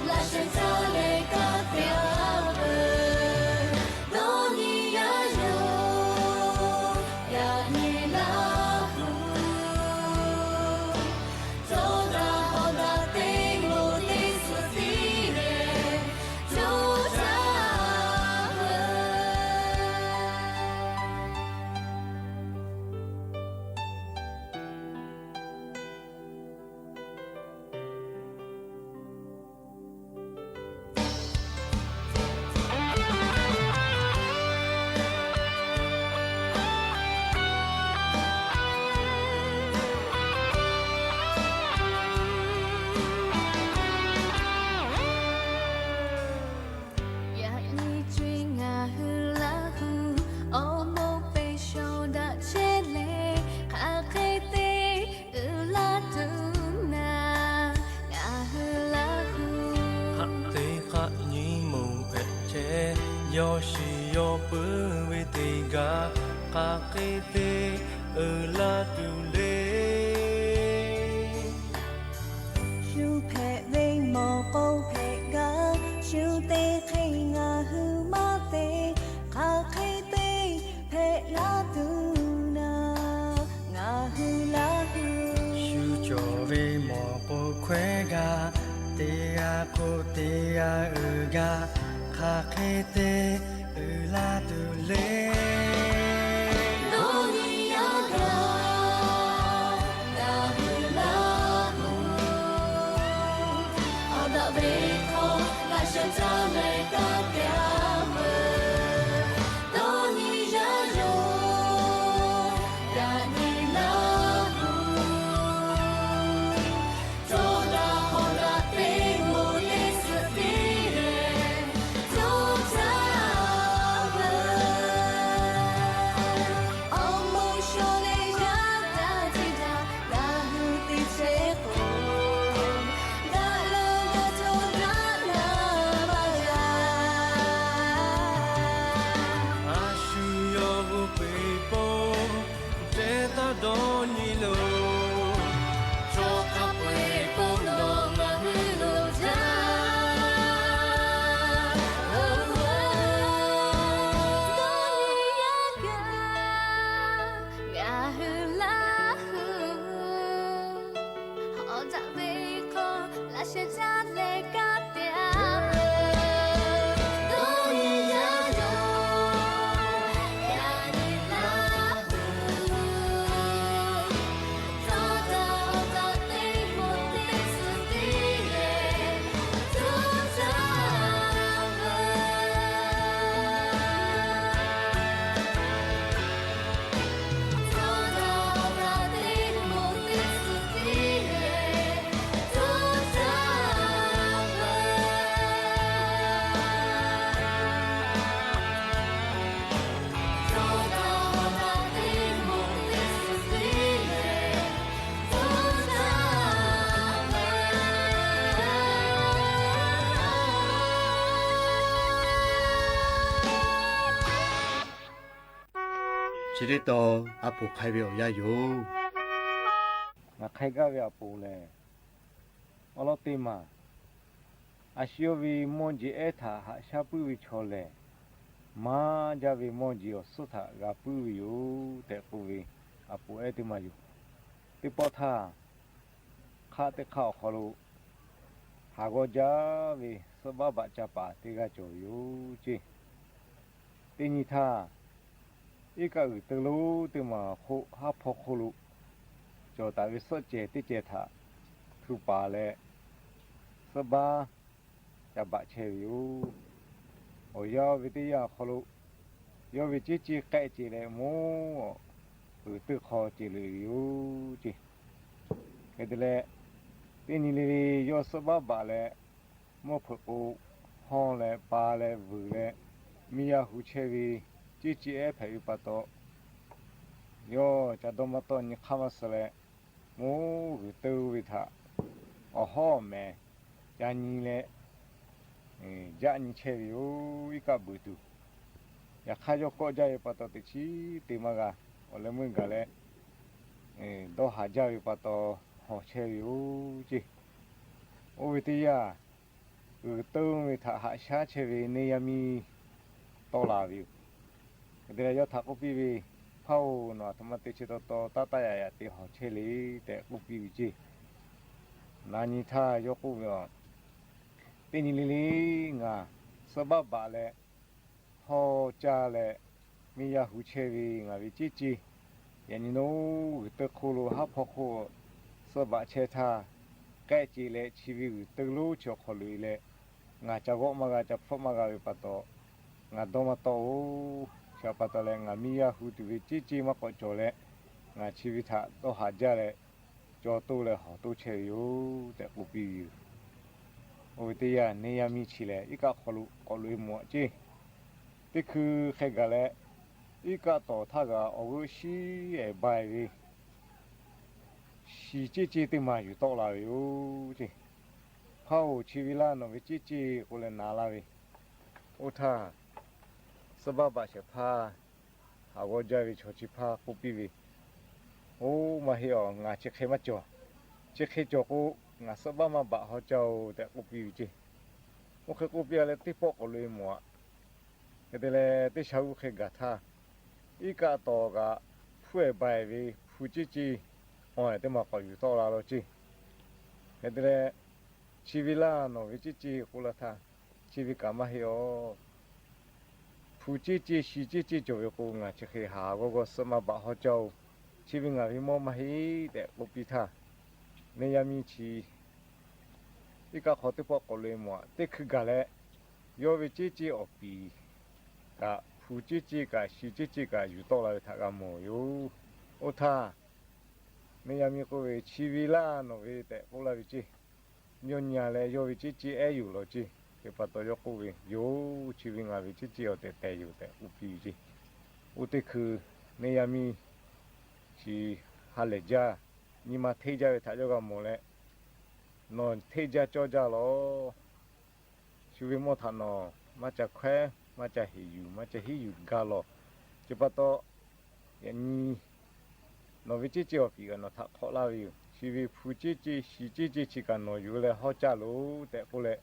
laꞈ sheh caˇ leh kaˇ te-a peuˬ. Dawˇ nyi yaˇ yoˬ, yaꞈ nyi Laˇ hu. Cawˇ daꞈ hk'aw daꞈ te moˍ teˇ suhˍ tiˉ leh, cawˇ daꞈ peuˬ. Yaꞈ nyi co-e ngaˬ hui Laˇ hu awˬ moˍ pehˬ shawˍ daꞈ chehˇ leh, hk'aˬ hk'e te uiˍ la tuˬ naˍ, ngaˬ hui Laˇ hu. Hk'aˬ te hk'aˬ nyi moˍ hpehꞈ chehˇ, yawˇ shiˍ yawˇ puiˉ ve teˇ g'aˇ, Hk'aˬ hk'e te uiˍ la tuˬ le. Shu hpehꞈ ve mawˬ k'o hpehꞈ gaˇ, shu te hk'e ngaˬ hui maˇ te. Hk'aˬ hk'e te hpehꞈ la tuˬ naˍ, ngaˬ hui laˇ hui. Shu cawˬ ve mawˬ k'o hkawehˉ gaˇ, teˇ g'aˇ hk'oˆ teˇ g'aˇ uiˍ gaˇ, hk'aˬ hk'e te uiˍ la tuˬ le. Dawˇ nyi yaˇ gaˇ, ngaˬ hui laˇ hui. Awˬ daꞈ ve hk'aw laꞈ sheh caˇ leh kaˇ te a peuˬ. Dawˇ nyi yaˇ yoˬ, yaꞈ nyi laˇ hui. Cawˬ daꞈ hawˍ daꞈ te moˍ teˇ suhˍ tiˉ leh, cawˬ caˇ peuˬ. Awˬ moˍ shaw leh yaˇ htaˇ teˇ htaˇ, ngaˬ hui teˇ chehˇ k'o, daꞈ leh g'a cawˬ daꞈ la maˇ g'a. A shu yawˇ hui peꞈ pon, ceh taˇ dawˇ nyi loˬ. Chaw hk'a peu-eˬ k'oˆ nawˬ ngaˬ hui loˍ jaˇ. Dawˇ nyi yaˇ gaˇ, ngaˬ hui laˇ hui. Awˬ daꞈ ve hk'aw laꞈ sheh caˇ leh kaˇ te a peuˬ. Dawˇ nyi yaˇ yoˬ, yaꞈ nyi laˇ hui. Cawˬ daꞈ hawˍ daꞈ te moˍ teˇ suhˍ tiˉ leh, cawˬ caˇ peuˬ. Chi teˇ tawn a poˍ hk'ai ve awˬ yanˇ yoˬ. Ngaˬ hk'ai gaˇ ve a poˍ lehˬ, awˉ lawˉ teˇ maˬ, a shu yawˇ ve mawˇ jeˬ ehˉ htaꞈ haꞈ shaˉ puiˉ ve chaw lehˬ, maˇ jaˇ ve mawˇ jeˬ awˬ suhˉ htaꞈ g'a puiˉ ve yoˬ tehꞈ k'oˆ ve a poˍ ehˉ teˇ maˬ yoˬ. Teˇ pawˆ htaˇ, hk'aˆ teˇ hk'aˆ awˬ hk'aw lo haˍ g'awˇ jaˇ ve suhˆ baˆ baꞈ ca paˍ teˇ g'aˇ cawˬ ve yoˬ ceˇ. Teˇ nyi htaˇ, iˉ kaˆ g'uiˬ teu lonˉ teˇ maˬ awˬ hk'oˆ haˉ hpawˇ hk'oˆ lo cawˬ taˍ ve suhˆ cehˬ teˇ cehˬ htaꞈ htu paˍ leh, suhˆ baˆ ca baꞈ chehˇ ve yoˬ. Awˬ yanˇ oˇ ve teˇ yanˇ awˬ hk'aw lo, yawˇ ve ceˇ ceˇ k'ehˆ ce leh mawˇ g'uiˬ teu hk'aw ce loꞈ e ve yoˬ ceˇ. Hk'e te leh, teˇ nyi le le yawˇ suhˆ baˆ baꞈ leh, mawˇ hpeuꞈ k'o hawˇ leh pa leh vuiˬ leh, miˇ yaˇ hu chehˇ ve ceˇ ceˇ ehˉ hpehꞈ ve pa taw, yawˇ ca dawˇ maˇ tawˆ nyi hk'aˇ maˇ suh leh, mawˇ g'uiˬ teu ve htaꞈ awˬ hawˉ awˬ mehˍ ca nyi leh, jaˆ nyi chehˇ ve yoˬ. Iˉ kaˆ buiˬ tuˬ, yaꞈ hk'aˇ yawˇ kawˆ jaˇ ve pa taw teꞈ chiˉ te maˇ g'a. Awˬ leh meuˇ gaˬ leh, dawˇ haˍ jaˇ ve pa taw hawˬ chehˇ ve yoˬ ceˇ. Oˇ ve teˇ yanˇ, g'uiˬ teu ve htaꞈ haꞈ shaˉ chehˇ ve neˇ yaˇ miˇ tawˆ la ve yoˬ. Hk'e te leh yawˇ htaꞈ k'oˆ piˇ ve, Hpaˇ-oˬ, nawˬ aˬ htoꞈ ma te chi taw taw taˇ taˇ yaꞈ yaꞈ te hawˬ chehˇ le tehꞈ k'oˆ piˇ ve ceˇ. Na nyi htaˇ yawˇ k'oˆ ve, Teˇ nyi le le ngaˬ suhˆ baˆ baꞈ leh hawˇ caˇ leh, miˇ yaˇ hu chehˇ ve ngaˬ ve ceˇ ceˇ, yaꞈ nyi naˉ g'uiˬ teu hk'oˆ lo haˉ hpawˇ hk'oˆ suhˆ baꞈ chehˇ htaˇ, k'ehˆ ce leh chi ve g'uiˬ teu lonˉ chi awˬ hk'aw loꞈ e leh, ngaˬ ca g'awˆ maˇ g'a, ca hpfuhˆ maˇ g'a ve pa taw, ngaˬ dawˇ maˇ tawˆ-oˬ. Chi pa taw leh ngaˬ miˇ yaˇ hu tuˬ ve ceˇ ceˇ maˇ k'awꞈ cawˬ leh, ngaˬ chi ve htaꞈ dawˇ haˍ jaˇ leh, caw toˇ leh hawˬ toˇ chehˇ ve yoˬ tehꞈ k'oˆ piˇ ve yoˬ. Oˇ ve teˇ yanˇ neˇ yaˇ miˇ chi lehˬ, iˉ kaˆ hk'aw lo k'awꞈ loꞈ e mawˬ ceˇ. Teˇ hkui hk'e gaˬ leh, iˉ kaˆ tawˍ htaˇ g'aꞈ awˬ g'euˆ shiˉ ehˍ ba e ve shiˍ ceˇ ceˇ teˇ maˬ yuˬ tawˆ la ve yoˬ ceˇ. Hpaˇ-oˬ, chi ve laˇ nawˬ ve ceˇ ceˇ k'oˆ leh na laˇ ve. Oˇ htaˇ, suhˆ baˆ baꞈ shehˍ hpaˇ haˍ g'awˇ jaˇ ve chaw chi hpaˇ k'oˆ piˇ ve, Oˇ maˇ heˆ awˬ, ngaˬ chi hk'e maˇ cawˬ. Chi hk'e cawˬ k'o, ngaˬ suhˆ baˆ maˇ baꞈ haw caˇ oˬ tehꞈ k'oˆ piˇ ve ceˇ. Oˇ hk'e k'oˆ piˇ a leh, teˇ pawˆ k'awꞈ loꞈ-e mawˬ-aꞈ. Hk'e te leh, teˇ shaˉ g'uˇ hk'e gaˬ htaˇ, iˉ kaˆ tawˍ kaꞈ hpuˇ-ehˍ ba-ehˍ ve hpu ceˇ ceˇ, awˬ-ehˍ teˇ maˬ k'awꞈ yuˬ tawˆ la law ceˇ. Hk'e te leh, chi ve laˇ, nawˬ ve ceˇ ceˇ k'oˆ laˇ htaˇ, chi ve kaꞈ maˇ heˆ awˬ. Hpu ceˇ ceˇ shi ceˇ ceˇ cawˬ ve k'o, ngaˬ chi hk'e haˍ g'awˇ g'awˇ suhˆ maˇ baꞈ haw caˇ oˬ. Chi ve ngaˬ ve mawˇ maˇ heˆ tehꞈ k'oˆ piˇ htaˇ, neˇ yaˇ miˇ chi iˉ kaˆ hk'aw teˇ pawˆ k'awꞈ loꞈ-e mawˬ-aꞈ, teˇ hkui gaˬ leh, yawˇ ve ceˇ ceˇ awˬ piˍ kaꞈ, hpu ceˇ ceˇ kaꞈ, shi ceˇ ceˇ kaꞈ yuˬ tawˆ la ve htaꞈ g'a mawˬ ve yoˬ. Oˇ htaˇ, neˇ yaˇ miˇ k'oˆ ve, Chi ve laˇ, nawˬ ve tehꞈ k'oˆ laˇ ve ceˇ. Yawˇ nyi-a leh, yawˇ ve ceˇ ceˇ ehˉ yoˬ law ceˇ. Hk'e pa taw yawˇ k'oˆ ve, Yoˬ, chi ve ngaˬ ve ceˇ ceˇ awˬ tehˬ tehˬ yoˬ tehꞈ k'oˆ piˇ ve ceˇ. Oˇ teˇ hkui neˇ yaˇ miˇ chi ha lehˬ jaˇ, nyi ma hteˇ jaˇ ve htaꞈ yawˇ g'a mawˬ leh, Nawˬ hteˇ jaˇ cawˇ jaˇ law. Shu ve mawˇ htaꞈ nawˬ maˇ ca hkawehˉ, maˇ ca heˍ yuˬ, maˇ ca hiˉ yuˬ gaˇ law. Chi pa taw, yaꞈ nyi nawˬ ve ceˇ ceˇ awˬ piˍ kaꞈ nawˬ htaꞈ hk'awꞈ laˇ ve yoˬ. Chi ve hpu ceˇ ceˇ shi ceˇ ceˇ chi kaꞈ nawˬ yuˬ leh hawˇ caˇ loˬ tehꞈ k'oˆ leh,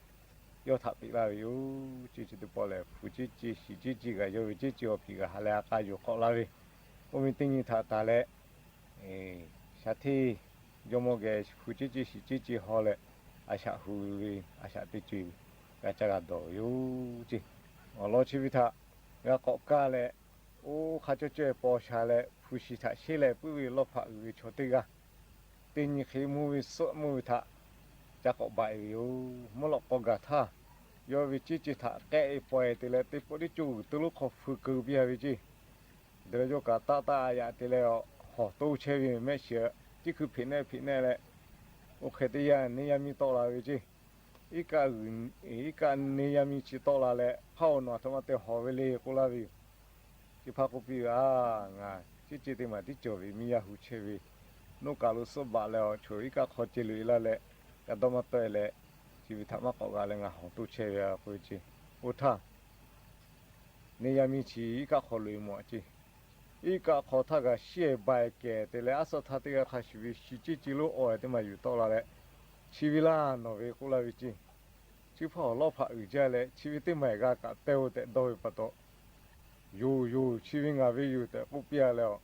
yawˇ htaꞈ peꞈ laˇ ve yoˬ. Ceˇ chi teˇ pawˆ lehˬ, hpu ceˇ ceˇ shi ceˇ ceˇ kaꞈ yawˇ ve ceˇ ceˇ awˬ piˍ kaꞈ ha leh a k'a yuˬ hk'awꞈ laˇ ve, oˇ ve teˇ nyi htaꞈ tanˬ leh, shaˍ hteˇ jawˇmawˇ geh hpu ceˇ ceˇ shi ceˇ ceˇ haw leh, a shaꞈ hu ve a shaꞈ teˇ co g'a caˇ g'a dawˬ ve yoˬ ceˇ. Awˬ lawn chi ve htaꞈ g'a k'awꞈ kaˇ leh, oˇ hk'a cawˇ cawˇ-e paw sha leh hpu shi htaꞈ sheˉ leh puiˉ ve lawˇ hpaꞈ uiˍ ve chaw teˇ g'aˇ, teˇ nyi hk'e mvuhˇ ve suhˆ mvuhˇ ve htaꞈ ca k'awꞈ baˬ-e ve yoˬ. Mvuhˇ lawꞈ k'aw gaˬ htaˇ, yawˇ ve ceˇ ceˇ htaꞈ k'ehˆ-e paw-e te leh, teˇ pawˆ teˇ coˇ g'uiˬ te lonˉ hk'aw hpu keu piˇ-a ve ceˇ. Te leh yawˇ kaꞈ taˆ taˆ yaꞈ te leh, hawˬ toˇ chehˇ ve mehˆ shiˍ, ciˉ hkui hpeꞈ nehˆ hpeꞈ nehˆ leh, oˇ hk'e teˇ yanˇ neˇ yaˇ miˇ tawˆ la ve ceˇ. Iˉ kaˆ g'uiˬ, iˉ kaˆ neˇ yaˇ miˇ chi tawˆ la leh, hpaˇ awˬ nawˬ aˬ htoꞈ ma te hawˬ ve le k'oˆ laˇ ve yoˬ. Chi hpaˇ k'oˆ piˇ ve, Aˬ, ngaˬ ceˇ ceˇ teˇ maˬ tiˉ cawˬ ve miˇ yaˇ hu chehˇ ve, noˉ kaˬ lo suhˆ baꞈ leh, awˬ choˬ iˉ kaˆ hk'aw ceh loꞈ-e laˇ leh, ca dawˇ maˇ tawˆ-e leh, chi ve htaꞈ maˇ k'awꞈ g'a leh ngaˬ hawˬ toˇ chehˇ ve k'oˆ ve ceˇ. Oˇ htaˇ, neˇ yaˇ miˇ chi iˉ kaˆ hk'aw loꞈ-e mawˬ ceˇ. Iˉ kaˆ hk'aw htaˇ kaꞈ shiˉ-ehˍ ba-ehˍ kehˬ te leh, aˉ suhˆ htaˇ teˇ g'aˇ hk'a shuˍ ve shi ceˇ ceˇ lonˉ awˬ-ehˍ teˇ maˬ yuˬ tawˆ la leh, chi ve laˇ nawˬ ve k'oˆ laˇ ve ceˇ. Chi hpaˇ awˬ lawˇ hpaꞈ uiˍ jaˇ leh, chi ve teˇ maˬ-ehˍ g'a kaꞈ teh-o tehꞈ dawˇ ve pa taw, Yoˬ yoˬ, chi ve ngaˬ ve yoˬ tehꞈ k'oˆ piˇ-a leh,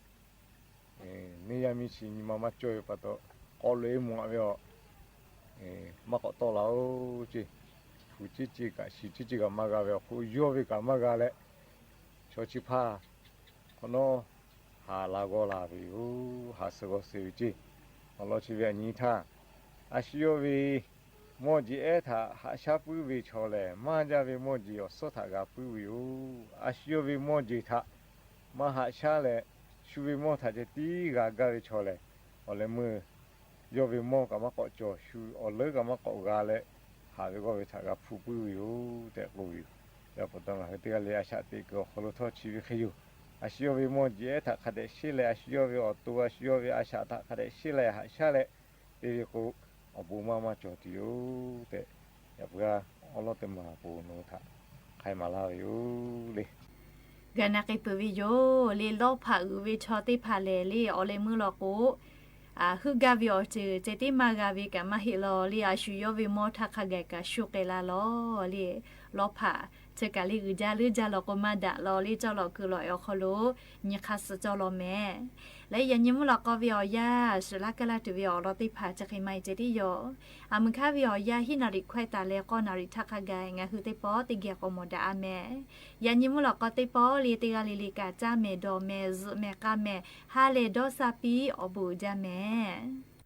neˇ yaˇ miˇ chi nyi ma maˇ cawˇ ve pa taw, k'awꞈ loꞈ-e mawˬ-a ve awˬ, maˇ k'awꞈ tawˆ la-oˬ ceˇ. Hpu ceˇ ceˇ kaꞈ shi ceˇ ceˇ kaꞈ maˇ g'a ve awˬ hk'oˆ, yawˇ ve kaꞈ maˇ g'a leh, chaw chi hpaˇ hk'awꞈ nawˉ haˍ la g'awˇ la ve yoˬ. Haˍ suh g'awˇ suh ve ceˇ. Awˬ lawn chi ve aˬ nyi htaˇ, a shu yawˇ ve mawˇ jeˬ ehˉ htaꞈ haꞈ shaˉ puiˉ ve chaw lehˬ, maˇ jaˇ ve mawˇ jeˬ awˬ suhˉ htaꞈ g'a puiˉ ve yoˬ. A shu yawˇ ve mawˇ jeˬ htaꞈ maˇ haꞈ shaˉ leh, shu ve mawˇ htaꞈ ceh tiˉ g'a gaˇ ve chaw lehˬ, awˬ leh meuˇ yawˇ ve mawˇ kaꞈ maˇ k'awꞈ cawˬ, shu awˬ leuˉ kaꞈ maˇ k'awꞈ g'a leh, haꞈ ve g'awˇ ve htaꞈ g'a hpu puiˉ ve yoˬ tehꞈ k'oˆ ve yoˬ. Yaꞈ pa taw ngaˬ hui teˇ g'aˇ le a shaꞈ teꞈ kuiˬ awˬ hk'aw lo htawˇ chi ve hk'e yoˬ. A shu yawˇ ve mawˇ jeˬ ehˉ htaꞈ hk'a dehꞈ sheˉ leh, a shu yawˇ ve awˬ to, a shu yawˇ ve a shaꞈ htaꞈ hk'a dehꞈ sheˉ leh haꞈ shaˉ leh, te ve k'o, awˬ bon maˇ maˇ cawˬ tuˬ yoˬ tehꞈ, yaꞈ puiˉ g'aˇ awˉ lawˉ teˇ maˬ awˬ pon nawˬ hui htaꞈ hk'ai maˍ laˇ ve yoˬ le. G'a na k'ai peuˬ ve yoˬ le. Lawˇ hpaꞈ uiˍ ve chaw teˇ hpaˍ lehˬ le, awˬ leh meuˇ law k'o, heuˆ gaˇ ve awˬ ceuˬ ceh tiˉ maˇ g'a ve kaꞈ maˇ heˆ law le. A shu yawˇ ve mawˇ htaˇ hk'a gaˬ kaꞈ shu k'ai la law le. Lawˇ hpaꞈ chi kaˬ le uiˍ jaˇ leuˉ jaˇ law k'o maˇ daꞈ law le. Cawˇ lawꞈ keu lawꞈ awˬ hk'aw lo nyi hk'aˇ suh cawˇ law mehˍ. Leh yaꞈ nyi mvuhˇ lawꞈ k'aw ve awˬ yanˇ shuˍ laˇ kaˇ laˇ tuˬ ve awˬ lawn teˇ hpaˍ chi hk'e maˇ heˆ ceh tiˉ yoˬ. A muiˬ hk'aˇ ve awˬ yanˇ hiˉ naˍ riˍ hkawehˇ taˍ leh k'awˇ naˍ riˍ htaˇ hk'a gaˬ ngaˬ hui teˇ pawˆ teˇ geh k'awꞈ mawˬ daꞈ-a mehˍ. Yaꞈ nyi mvuhˇ lawꞈ k'aw teˇ pawˆ le teˇ g'aˇ le le kaꞈ caˇ mehˍ dawˬ mehˍ zuhꞈ mehˍ k'a mehˍ ha lehˬ dawˇ sha piˇ awˬ bon uiˍ jaˇ mehˍ.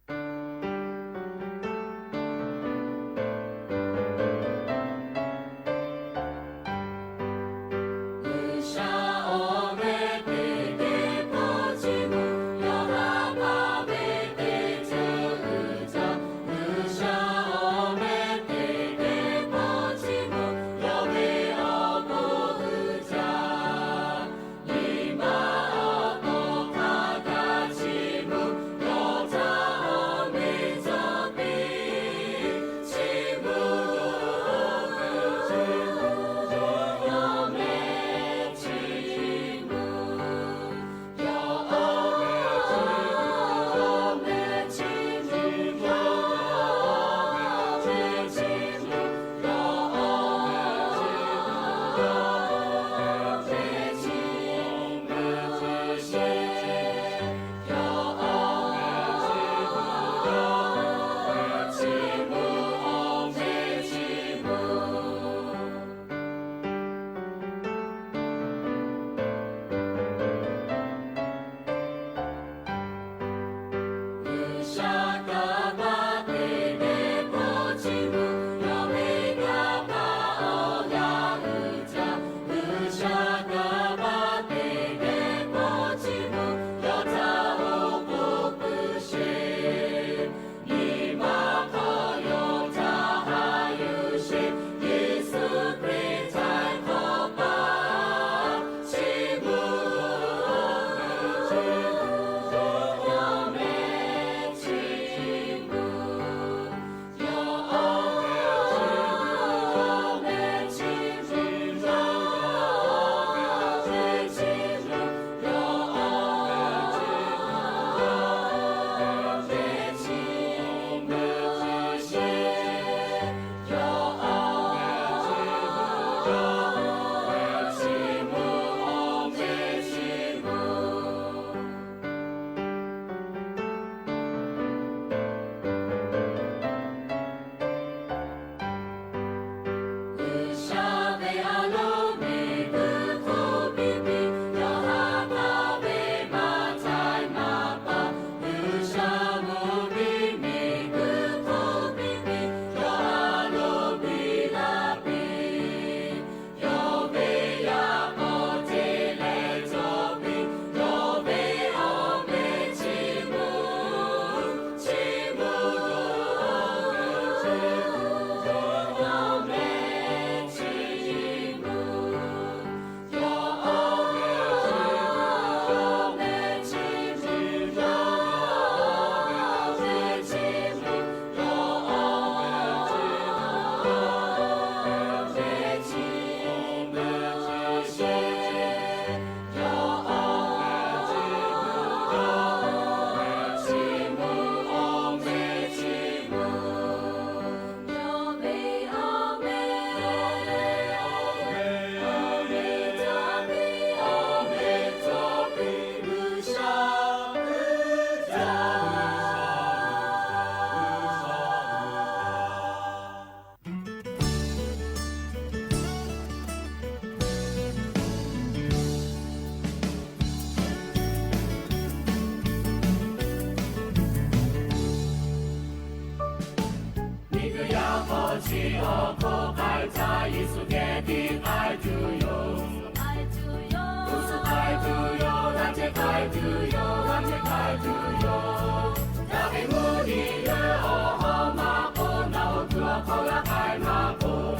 tuˬ yoˬ, g'a ceh k'ai tuˬ yoˬ. Yaꞈ ve mvuhˇ miˬ leh awˬ hawˉ maˇ k'oˆ, naˬ awˬ hk'aw g'a k'ai maˇ k'oˆ,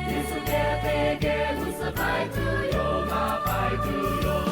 Yeˍsuˆ geh teˇ geh g'uˇ suhˍ k'ai tuˬ yoˬ, g'a k'ai tuˬ yoˬ.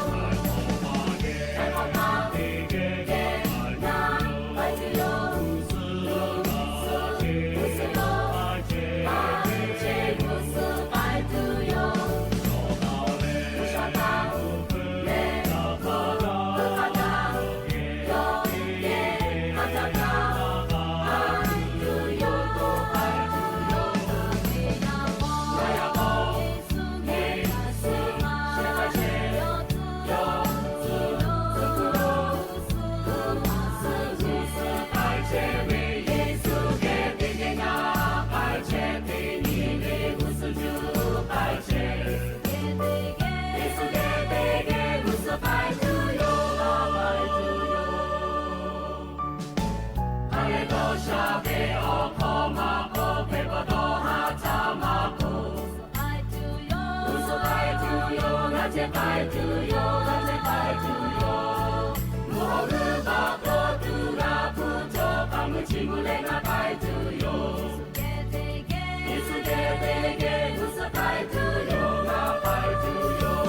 G'uˇ suhˍ k'ai tuˬ yoˬ, g'a ceh k'ai tuˬ yoˬ, g'a ceh k'ai tuˬ yoˬ. Mvuhˇ haw g'uˇ baˬ k'awꞈ tuˬ g'a hpuˇ cawˬ, k'aˍ mvuhˇ chi mvuhˇ leh g'a k'ai tuˬ yoˬ. Yeˍsuˆ geh teˇ geh g'uˇ suhˍ k'ai tuˬ yoˬ, g'a k'ai tuˬ yoˬ.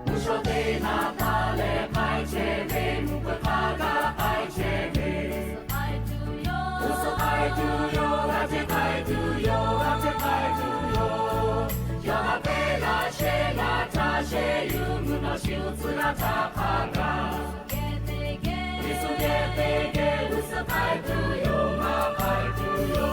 Mvuhˇ shawˉ teˇ naˍ taˍ leh k'ai chehˇ ve, mvuhˇ hpeuꞈ hk'a gaˬ k'ai chehˇ ve, g'uˇ suhˍ k'ai tuˬ yoˬ, g'a ceh k'ai tuˬ yoˬ, g'a ceh k'ai tuˬ yoˬ. Yawˇ g'a hpehˇ laˇ shehˍ g'a htaˇ shehˍ yuˬ, mvuhˇ naw shu tcuh g'a htaˇ hk'a gaˬ. Yeˍsuˆ geh teˇ geh g'uˇ suhˍ k'ai tuˬ yoˬ, maˇ k'ai tuˬ yoˬ.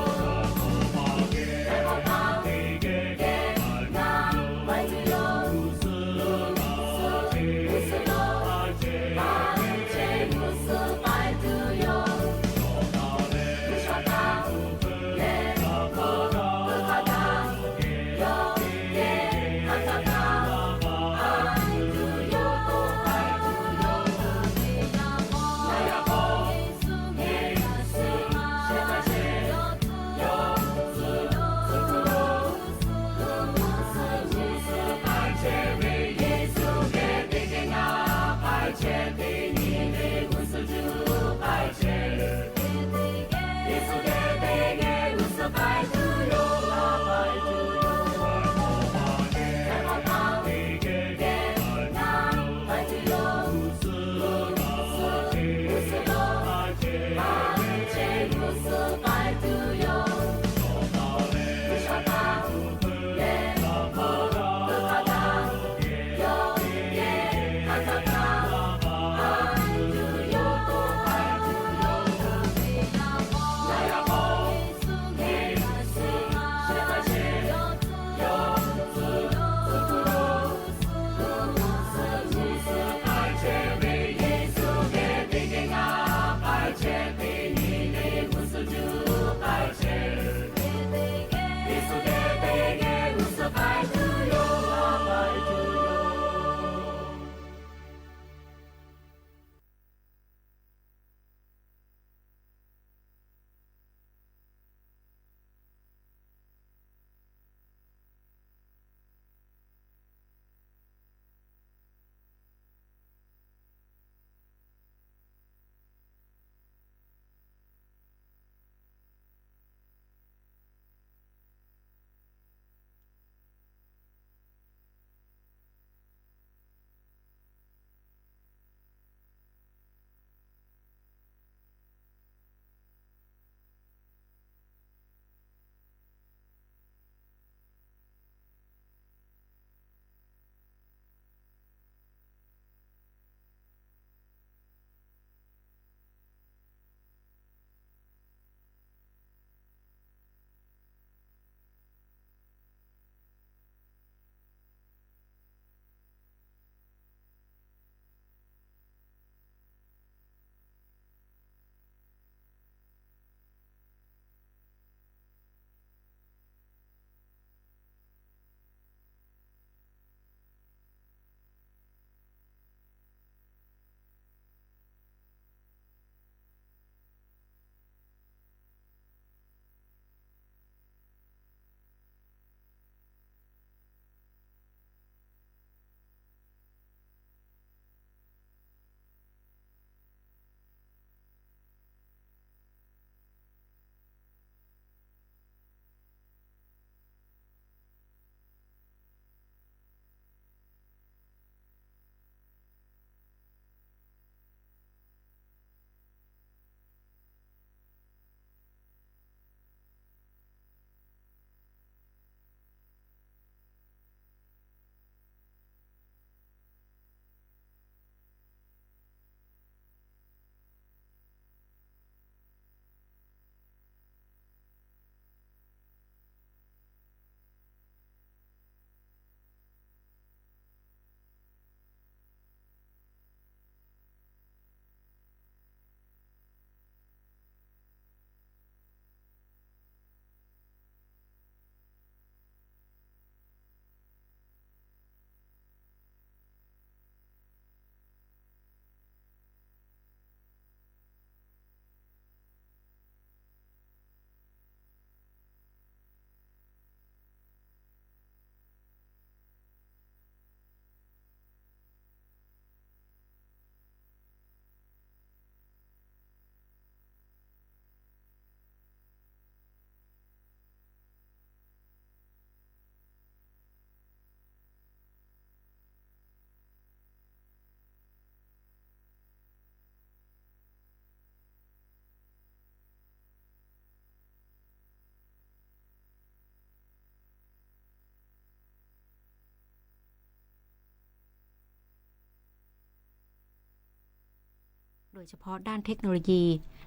โดยเฉพาะด้านเทคโนโลยี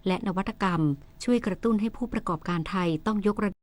และนวัตกรรม ช่วยกระตุ้นให้ผู้ประกอบการไทยต้องยกระดับ